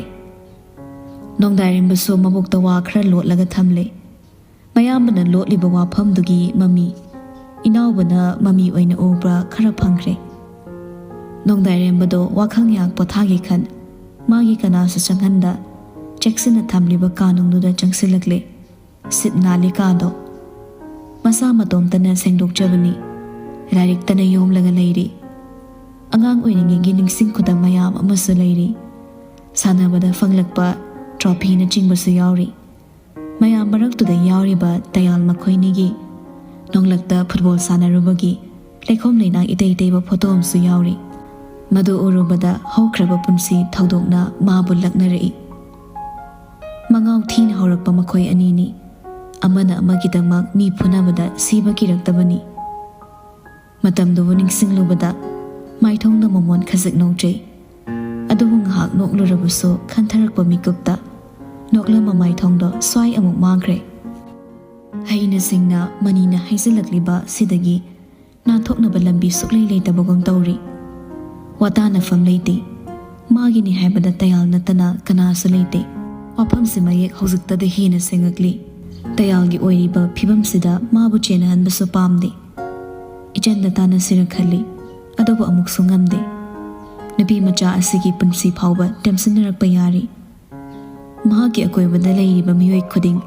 ꯅꯣꯡꯗꯥꯏꯔꯦꯝꯕꯁꯨ ꯃꯕꯨꯛꯇ ꯋꯥ ꯈꯔ ꯂꯣꯠꯂꯒ ꯊꯝꯂꯦ꯫ ꯃꯌꯥꯝꯕꯅ ꯂꯣꯠꯂꯤꯕ ꯋꯥꯐꯝꯗꯨꯒꯤ ꯃꯃꯤ ꯏꯅꯥꯎꯕꯅ ꯃꯃꯤ ꯑꯣꯏꯅ ꯎꯕ꯭ꯔꯥ ꯈꯔ ꯐꯪꯈ꯭ꯔꯦ꯫ ꯅꯣꯡꯗꯥꯏꯔꯦꯝꯕꯗꯣ ꯋꯥꯈꯜ ꯉꯥꯏꯍꯥꯛ ꯄꯣꯊꯥꯒꯦ ꯈꯟ, ꯃꯥꯒꯤ ꯀꯅꯥꯁꯨ ꯆꯪꯍꯟꯗ ꯆꯦꯛꯁꯤꯟꯅ ꯊꯝꯂꯤꯕ ꯀꯥꯅꯨꯡꯗꯨꯗ ꯆꯪꯁꯤꯜꯂꯛꯂꯦ꯫ ꯁꯤꯠ ꯅꯥꯜꯂꯤ ꯀꯥꯗꯣ꯫ ꯃꯁꯥ ꯃꯇꯣꯝꯇꯅ ꯁꯦꯡꯗꯣꯛꯆꯕꯅꯤ꯫ ꯂꯥꯏꯔꯤꯛꯇꯅ ꯌꯣꯝꯂꯒ ꯂꯩꯔꯤ꯫ ꯑꯉꯥꯡ ꯑꯣꯏꯔꯤꯉꯩꯒꯤ ꯅꯤꯡꯁꯤꯡ ꯈꯨꯗꯝ ꯃꯌꯥꯝ ꯑꯃꯁꯨ ꯂꯩꯔꯤ꯫ ꯁꯥꯟꯅꯕꯗ ꯐꯪꯂꯛꯄ ꯇ꯭ꯔꯣꯐꯤꯅꯆꯤꯡꯕꯁꯨ ꯌꯥꯎꯔꯤ꯫ ꯃꯌꯥꯝ ꯃꯔꯛꯇꯨꯗ ꯌꯥꯎꯔꯤꯕ ꯇꯌꯥꯜ ꯃꯈꯣꯏꯅꯤꯒꯤ ꯅꯣꯡꯂꯛꯇ ꯐꯨꯠꯕꯣꯜ ꯁꯥꯟꯅꯔꯨꯕꯒꯤ ꯂꯩꯈꯣꯝ ꯂꯩꯅꯥꯡ ꯏꯇꯩ ꯇꯩꯕ ꯐꯣꯇꯣ ꯑꯃꯁꯨ ꯌꯥꯎꯔꯤ꯫ ꯃꯗꯨ ꯎꯔꯨꯕꯗ ꯍꯧꯈ꯭ꯔꯕ ꯄꯨꯟꯁꯤ ꯊꯧꯗꯣꯛꯅ ꯃꯥꯕꯨ ꯂꯛꯅꯔꯛꯏ꯫ ꯃꯉꯥꯎ ꯊꯤꯅ ꯍꯧꯔꯛꯄ ꯃꯈꯣꯏ ꯑꯅꯤꯅꯤ꯫ ꯑꯃꯅ ꯑꯃꯒꯤꯗꯃꯛ ꯃꯤ ꯐꯨꯅꯕꯗ ꯁꯤꯕ ꯀꯤꯔꯛꯇꯕꯅꯤ꯫ ꯃꯇꯝꯗꯨꯕꯨ ꯅꯤꯡꯁꯤꯡꯂꯨꯕꯗ ꯃꯥꯏꯊꯣꯡꯗ ꯃꯃꯣꯟ ꯈꯖꯤꯛ ꯅꯣꯡꯆꯩ꯫ ꯑꯗꯨꯕꯨ ꯉꯥꯏꯍꯥꯛ ꯅꯣꯛꯂꯨꯔꯕꯁꯨ ꯈꯟꯊꯔꯛꯄ ꯃꯤꯀꯨꯞꯇ ꯅꯣꯛꯂꯝꯕ ꯃꯥꯏꯊꯣꯡꯗꯣ ꯁ꯭ꯋꯥꯏ ꯑꯃꯨꯛ ꯃꯥꯡꯈ꯭ꯔꯦ꯫ ꯍꯩꯅ ꯁꯤꯡꯅ ꯃꯅꯤꯅ ꯍꯩꯖꯤꯜꯂꯛꯂꯤꯕ ꯁꯤꯗꯒꯤ ꯅꯥꯟꯊꯣꯛꯅꯕ ꯂꯝꯕꯤ ꯁꯨꯛꯂꯩ ꯂꯩꯇꯕꯒꯨꯝ ꯇꯧꯔꯤ꯫ ꯋꯥꯇꯥꯅꯐꯝ ꯂꯩꯇꯦ꯫ ꯃꯥꯒꯤꯅꯤ ꯍꯥꯏꯕꯗ ꯇꯌꯥꯜ ꯅꯠꯇꯅ ꯀꯅꯥꯁꯨ ꯂꯩꯇꯦ꯫ ꯋꯥꯐꯝꯁꯤ ꯃꯌꯦꯛ ꯍꯧꯖꯤꯛꯇꯗ ꯍꯦꯟꯅ ꯁꯦꯡꯉꯛꯂꯤ꯫ ꯇꯌꯥꯜꯒꯤ ꯑꯣꯏꯔꯤꯕ ꯐꯤꯕꯝꯁꯤꯗ ꯃꯥꯕꯨ ꯆꯦꯟꯅꯍꯟꯕꯁꯨ ꯄꯥꯝꯗꯦ꯫ ꯏꯆꯟꯗ ꯇꯥꯟꯅꯁꯤꯔ ꯈꯜꯂꯤ, ꯑꯗꯨꯕꯨ ꯑꯃꯨꯛꯁꯨ ꯉꯝꯗꯦ꯫ ꯅꯨꯄꯤ ꯃꯆꯥ ꯑꯁꯤꯒꯤ ꯄꯨꯟꯁꯤ ꯐꯥꯎꯕ ꯇꯦꯝꯁꯤꯟꯅꯔꯛꯄ ꯌꯥꯔꯤ꯫ ꯃꯍꯥꯛꯀꯤ ꯑꯀꯣꯏꯕꯗ ꯂꯩꯔꯤꯕ ꯃꯤꯑꯣꯏ ꯈꯨꯗꯤꯡ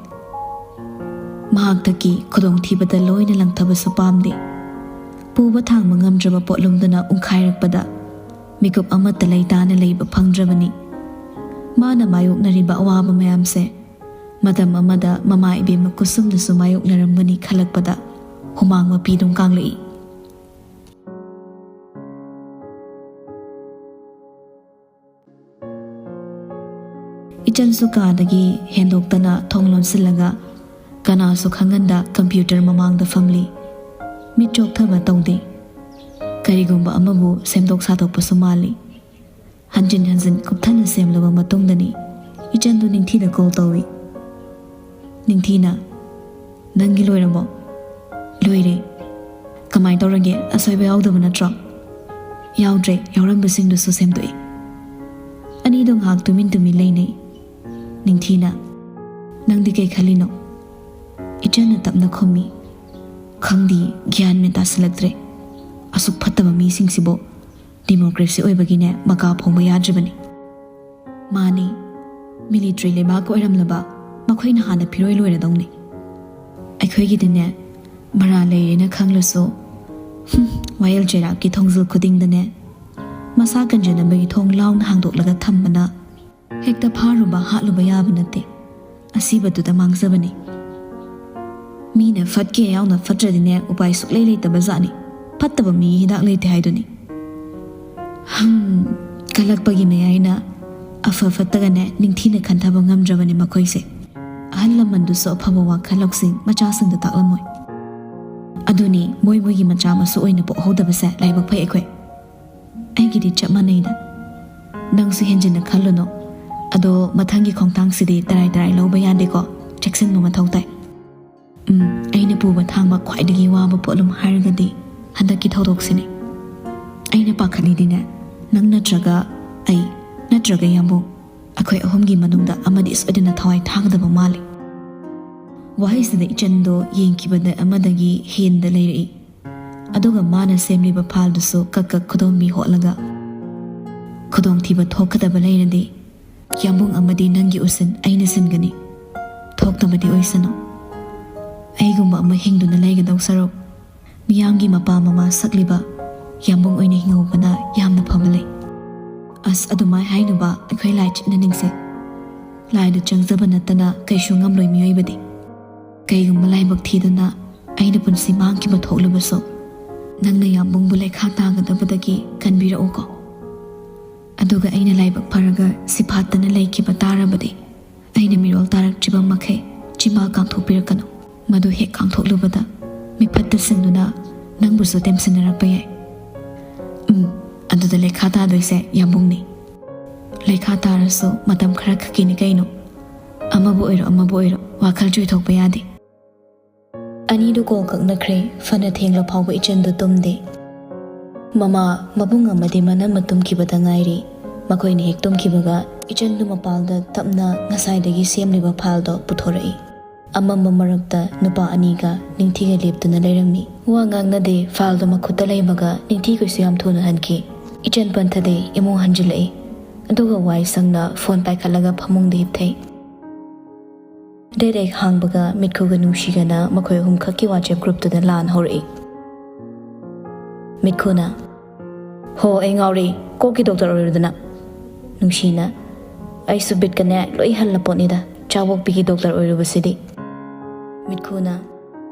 ꯃꯍꯥꯛꯇꯒꯤ ꯈꯨꯗꯣꯡꯊꯤꯕꯗ ꯂꯣꯏꯅ ꯂꯪꯊꯕꯁꯨ ꯄꯥꯝꯗꯦ꯫ ꯄꯨꯕ ꯊꯥꯡꯕ ꯉꯝꯗ꯭ꯔꯕ ꯄꯣꯠꯂꯨꯝꯗꯨꯅ ꯎꯪꯈꯥꯏꯔꯛꯄꯗ ꯃꯤꯀꯨꯞ ꯑꯃꯠꯇ ꯂꯩꯇꯥꯅ ꯂꯩꯕ ꯐꯪꯗ꯭ꯔꯕꯅꯤ꯫ ꯃꯥꯅ ꯃꯥꯌꯣꯛꯅꯔꯤꯕ ꯑꯋꯥꯕ ꯃꯌꯥꯝꯁꯦ ꯃꯇꯝ ꯑꯃꯗ ꯃꯃꯥ ꯏꯕꯦꯝꯃ ꯀꯨꯁꯨꯝꯅꯁꯨ ꯃꯥꯌꯣꯛꯅꯔꯝꯒꯅꯤ ꯈꯜꯂꯛꯄꯗ ꯍꯨꯃꯥꯡ ꯃꯄꯤꯗꯨꯝ ꯀꯥꯡꯂꯛꯏ꯫ ꯏꯆꯟꯁꯨ ꯀꯥꯗꯒꯤ ꯍꯦꯟꯗꯣꯛꯇꯅ ꯊꯣꯡ ꯂꯣꯟꯁꯤꯜꯂꯒ ꯀꯅꯥꯁꯨ ꯈꯪꯍꯟꯗ ꯀꯝꯄ꯭ꯌꯨꯇꯔ ꯃꯃꯥꯡꯗ ꯐꯝꯂꯤ꯫ ꯃꯤꯠ ꯆꯣꯛꯊꯕ ꯇꯧꯗꯦ꯫ ꯀꯔꯤꯒꯨꯝꯕ ꯑꯃꯕꯨ ꯁꯦꯝꯗꯣꯛ ꯁꯥꯗꯣꯛꯄꯁꯨ ꯃꯥꯜꯂꯤ꯫ ꯍꯟꯖꯤꯟ ꯍꯟꯖꯤꯟ ꯀꯨꯞꯊꯅ ꯁꯦꯝꯂꯕ ꯃꯇꯨꯡꯗꯅꯤ ꯏꯆꯟꯗꯨ ꯅꯤꯡꯊꯤꯗ ꯀꯣꯜ ꯇꯧꯏ꯫ ꯅꯤꯡꯊꯤꯅ, "ꯅꯪꯒꯤ ꯂꯣꯏꯔꯕꯣ?" "ꯂꯣꯏꯔꯦ꯫ ꯀꯃꯥꯏꯅ ꯇꯧꯔꯒꯦ? ꯑꯁꯣꯏꯕ ꯌꯥꯎꯗꯕ ꯅꯠꯇ꯭ꯔꯣ?" "ꯌꯥꯎꯗ꯭ꯔꯦ, ꯌꯥꯎꯔꯝꯕꯁꯤꯡꯗꯨꯁꯨ ꯁꯦꯝꯗꯣꯛꯏ꯫" ꯑꯅꯤꯗꯣ ꯉꯥꯏꯍꯥꯛ ꯇꯨꯃꯤꯟ ꯇꯨꯃꯤꯟ ꯂꯩꯅꯩ꯫ ꯅꯤꯡꯊꯤꯅ, "ꯅꯪꯗꯤ ꯀꯩ ꯈꯜꯂꯤꯅꯣ?" ꯏꯆꯟꯅ ꯇꯞꯅ ꯈꯨꯝꯃꯤ꯫ "ꯈꯪꯗꯦ, ꯒ꯭ꯌꯥꯟ ꯃꯦꯟ ꯇꯥꯁꯤꯜꯂꯛꯇ꯭ꯔꯦ꯫ ꯑꯁꯨꯛ ꯐꯠꯇꯕ ꯃꯤꯁꯤꯡꯁꯤꯕꯨ ꯗꯤꯃꯣꯀ꯭ꯔꯦꯁꯤ ꯑꯣꯏꯕꯒꯤꯅꯦ ꯃꯀꯥ ꯐꯣꯡꯕ ꯌꯥꯗ꯭ꯔꯤꯕꯅꯤ꯫" "ꯃꯥꯅꯤ, ꯃꯤꯂꯤꯇ꯭ꯔꯤ ꯂꯩꯕꯥꯛ ꯑꯣꯏꯔꯝꯂꯕ ꯃꯈꯣꯏꯅ ꯍꯥꯟꯅ ꯐꯤꯔꯣꯏ ꯂꯣꯏꯔꯗꯧꯅꯤ꯫ ꯑꯩꯈꯣꯏꯒꯤꯗꯤꯅꯦ ꯃꯔꯥ ꯂꯩꯔꯦꯅ ꯈꯪꯂꯁꯨ, ꯍꯨꯝ, ꯋꯥꯌꯦꯜ ꯆꯩꯔꯥꯛꯀꯤ ꯊꯣꯡꯖꯤꯜ ꯈꯨꯗꯤꯡꯗꯅꯦ ꯃꯁꯥ ꯀꯟꯖꯅꯕꯒꯤ ꯊꯣꯡ ꯂꯥꯎꯅ ꯍꯥꯡꯗꯣꯛꯂꯒ ꯊꯝꯕꯅ ꯍꯦꯛꯇ ꯐꯥꯔꯨꯕ ꯍꯥꯠꯂꯨꯕ ꯌꯥꯕ ꯅꯠꯇꯦ꯫ ꯑꯁꯤꯕꯗꯨꯗ ꯃꯥꯡꯖꯕꯅꯤ꯫ ꯃꯤꯅ ꯐꯠꯀꯦ ꯌꯥꯎꯅ ꯐꯠꯇ꯭ꯔꯗꯤꯅꯦ ꯎꯄꯥꯏ ꯁꯨꯛꯂꯩ ꯂꯩꯇꯕ ꯖꯥꯠꯅꯤ꯫ ꯐꯠꯇꯕ ꯃꯤꯒꯤ ꯍꯤꯗꯥꯛ ꯂꯩꯇꯦ ꯍꯥꯏꯗꯨꯅꯤ꯫" ꯍꯝ, ꯀꯜꯂꯛꯄꯒꯤ ꯃꯌꯥꯏꯅ ꯑꯐ ꯐꯠꯇꯒꯅꯦ ꯅꯤꯡꯊꯤꯅ ꯈꯟꯊꯕ ꯉꯝꯗ꯭ꯔꯕꯅꯤ ꯃꯈꯣꯏꯁꯦ꯫ ꯑꯍꯜ ꯂꯃꯟꯗꯨꯁꯨ ꯑꯐꯕ ꯋꯥꯈꯜ ꯂꯧꯁꯤꯡ ꯃꯆꯥꯁꯤꯡꯗ ꯇꯥꯛꯂꯝꯃꯣꯏ꯫ ꯑꯗꯨꯅꯤ ꯃꯣꯏ ꯃꯣꯏꯒꯤ ꯃꯆꯥ ꯃꯁꯨ ꯑꯣꯏꯅ ꯄꯣꯛꯍꯧꯗꯕꯁꯦ ꯂꯥꯏꯕꯛ ꯐꯩ ꯑꯩꯈꯣꯏ꯫ ꯑꯩꯒꯤꯗꯤ ꯆꯞ ꯃꯥꯟꯅꯩꯗ꯫ ꯅꯪꯁꯨ ꯍꯦꯟꯖꯤꯟꯅ ꯈꯜꯂꯨꯅꯨ꯫ ꯑꯗꯣ ꯃꯊꯪꯒꯤ ꯈꯣꯡꯊꯥꯡꯁꯤꯗꯤ ꯇꯔꯥꯏ ꯇꯔꯥꯏ ꯂꯧꯕ ꯌꯥꯗꯦꯀꯣ꯫ ꯆꯦꯛꯁꯤꯟꯕ ꯃꯊꯧ ꯇꯥꯏ꯫ ꯎꯝ, ꯑꯩꯅ ꯄꯨꯕ ꯊꯥꯡꯕ ꯈ꯭ꯋꯥꯏꯗꯒꯤ ꯋꯥꯕ ꯄꯣꯠꯂꯨꯝ ꯍꯥꯏꯔꯒꯗꯤ ꯍꯟꯗꯛꯀꯤ ꯊꯧꯗꯣꯛꯁꯤꯅꯤ꯫ ꯑꯩꯅ ꯄꯥꯈꯠꯂꯤꯗꯤꯅꯦ, ꯅꯪ ꯅꯠꯇ꯭ꯔꯒ ꯑꯩ, ꯅꯠꯇ꯭ꯔꯒ ꯌꯥꯝꯕꯨꯡ, ꯑꯩꯈꯣꯏ ꯑꯍꯨꯝꯒꯤ ꯃꯅꯨꯡꯗ ꯑꯃꯗꯤ ꯁꯣꯏꯗꯅ ꯊꯋꯥꯏ ꯊꯥꯒꯗꯕ ꯃꯥꯜꯂꯤ꯫ ꯋꯥꯍꯩꯁꯤꯗ ꯏꯆꯟꯗꯣ ꯌꯦꯡꯈꯤꯕꯗ ꯑꯃꯗꯒꯤ ꯍꯦꯟꯗ ꯂꯩꯔꯛꯏ꯫ ꯑꯗꯨꯒ ꯃꯥꯅ ꯁꯦꯝꯂꯤꯕ ꯐꯥꯜꯗꯨꯁꯨ ꯀꯛ ꯀꯛ ꯈꯨꯗꯣꯝꯕꯤ ꯍꯣꯠꯂꯒ, "ꯈꯨꯗꯣꯡꯊꯤꯕ ꯊꯣꯛꯀꯗꯕ ꯂꯩꯔꯗꯤ ꯌꯥꯝꯕꯨꯡ ꯑꯃꯗꯤ ꯅꯪꯒꯤ ꯎꯁꯤꯟ ꯑꯩꯅ ꯁꯤꯟꯒꯅꯤ꯫ ꯊꯣꯛꯇꯕꯗꯤ ꯑꯣꯏꯁꯅꯨ꯫ ꯑꯩꯒꯨꯝꯕ ꯑꯃ ꯍꯤꯡꯗꯨꯅ ꯂꯩꯒꯗꯧ ꯁꯔꯨꯛ ꯃꯤꯌꯥꯝꯒꯤ ꯃꯄꯥ ꯃꯃꯥ ꯁꯛꯂꯤꯕ ꯌꯥꯝꯕꯨꯡ ꯑꯣꯏꯅ ꯍꯤꯡꯍꯧꯕꯅ ꯌꯥꯝꯅ ꯐꯕ ꯂꯩ꯫" ꯑꯁ, ꯑꯗꯨꯃꯥꯏ ꯍꯥꯏꯅꯨꯕ, ꯑꯩꯈꯣꯏ ꯂꯥꯏ ꯆꯠꯅꯅꯤꯡꯁꯦ꯫ ꯂꯥꯏꯗ ꯆꯪꯖꯕ ꯅꯠꯇꯅ ꯀꯩꯁꯨ ꯉꯝꯂꯣꯏ ꯃꯤꯑꯣꯏꯕꯗꯤ꯫ ꯀꯩꯒꯨꯝꯕ ꯂꯥꯏꯕꯛ ꯊꯤꯗꯨꯅ ꯑꯩꯅ ꯄꯨꯟꯁꯤ ꯃꯥꯡꯈꯤꯕ ꯊꯣꯛꯂꯕꯁꯨ, ꯅꯪꯅ ꯌꯥꯝꯕꯨꯡꯕꯨ ꯂꯩꯈꯥ ꯇꯥꯒꯗꯕꯗꯒꯤ ꯀꯟꯕꯤꯔꯛꯎꯀꯣ꯫ ꯑꯗꯨꯒ ꯑꯩꯅ ꯂꯥꯏꯕꯛ ꯐꯔꯒ ꯁꯤꯐꯥꯠꯇꯅ ꯂꯩꯈꯤꯕ ꯇꯥꯔꯕꯗꯤ, ꯑꯩꯅ ꯃꯤꯔꯣꯜ ꯇꯥꯔꯛꯇ꯭ꯔꯤꯕ ꯃꯈꯩ ꯆꯤꯝꯕꯥꯜ ꯀꯥꯡꯊꯣꯛꯄꯤꯔꯛꯀꯅꯨ꯫ ꯃꯗꯨ ꯍꯦꯛ ꯀꯥꯡꯊꯣꯛꯂꯨꯕꯗ ꯃꯤꯐꯠꯇꯁꯤꯡꯗꯨꯅ ꯅꯪꯕꯨꯁꯨ ꯇꯦꯝꯁꯤꯟꯅꯔꯛꯄ ꯌꯥꯏ꯫ ꯎꯝ, ꯑꯗꯨꯗ ꯂꯩꯈꯥ ꯇꯥꯗꯣꯏꯁꯦ ꯌꯥꯝꯕꯨꯡꯅꯤ꯫ ꯂꯩꯈꯥ ꯇꯥꯔꯁꯨ ꯃꯇꯝ ꯈꯔ ꯈꯛꯀꯤꯅꯤ ꯀꯩꯅꯣ꯫ ꯑꯃꯕꯨ ꯑꯣꯏꯔꯣ, ꯑꯃꯕꯨ ꯑꯣꯏꯔꯣ, ꯋꯥꯈꯜ ꯆꯣꯏꯊꯣꯛꯄ ꯌꯥꯗꯦ꯫ ꯑꯅꯤꯗꯨ ꯀꯣꯜ ꯀꯛꯅꯈ꯭ꯔꯦ꯫ ꯐꯅ ꯊꯦꯡꯂ ꯐꯥꯎꯕ ꯏꯆꯟꯗꯨ ꯇꯨꯝꯗꯦ꯫ ꯃꯃꯥ, ꯃꯕꯨꯡ ꯑꯃꯗꯤ ꯃꯅꯝꯃ ꯇꯨꯝꯈꯤꯕꯗ ꯉꯥꯏꯔꯤ꯫ ꯃꯈꯣꯏꯅ ꯍꯦꯛ ꯇꯨꯝꯈꯤꯕꯒ ꯏꯆꯟꯗꯨ ꯃꯄꯥꯜꯗ ꯇꯞꯅ ꯉꯁꯥꯏꯗꯒꯤ ꯁꯦꯝꯂꯤꯕ ꯐꯥꯏꯜꯗꯣ ꯄꯨꯊꯣꯔꯛꯏ꯫ ꯑꯃꯝꯕ ꯃꯔꯛꯇ ꯅꯨꯄꯥ ꯑꯅꯤꯒ ꯅꯤꯡꯊꯤꯒ ꯂꯦꯞꯇꯨꯅ ꯂꯩꯔꯝꯃꯤ꯫ ꯋꯥ ꯉꯥꯡꯅꯗꯦ, ꯐꯥꯏꯜꯗꯣ ꯃꯈꯨꯠꯇ ꯂꯩꯕꯒ ꯅꯤꯡꯊꯤꯈꯣꯏꯁꯨ ꯌꯥꯝ ꯊꯨꯅ ꯍꯟꯈꯤ꯫ ꯏꯆꯟ ꯄꯟꯊꯗꯦ, ꯏꯃꯨꯡ ꯍꯟꯖꯤꯜꯂꯛꯏ꯫ ꯑꯗꯨꯒ ꯋꯥꯏ ꯁꯪꯅ ꯐꯣꯟ ꯄꯥꯏꯈꯠꯂꯒ ꯐꯃꯨꯡꯗ ꯍꯤꯞꯊꯩ꯫ ꯗꯦꯠ ꯍꯦꯛ ꯍꯥꯡꯕꯒ ꯃꯤꯠꯈꯨꯒ ꯅꯨꯡꯁꯤꯒꯅ ꯃꯈꯣꯏ ꯑꯍꯨꯝꯈꯛꯀꯤ WhatsApp groupꯇꯨꯗ ꯂꯥꯟ ꯍꯧꯔꯛꯏ꯫ ꯃꯤꯠꯈꯨꯅ, "ꯍꯣ, ꯑꯩ ꯉꯥꯎꯔꯦ, ꯀꯣꯛꯀꯤ ꯗꯣꯛꯇꯔ ꯑꯣꯏꯔꯨꯗꯅ"꯫ ꯅꯨꯡꯁꯤꯅ, "ꯑꯩꯁꯨ ꯕꯤꯠꯀꯅꯦ ꯂꯣꯏ ꯍꯜꯂ ꯄꯣꯠꯅꯤꯗ, ꯆꯥꯕꯣꯛꯄꯤꯒꯤ ꯗꯣꯛꯇꯔ ꯑꯣꯏꯔꯨꯕꯁꯤꯗꯤ"꯫ ꯃꯤꯠꯈꯨꯅ,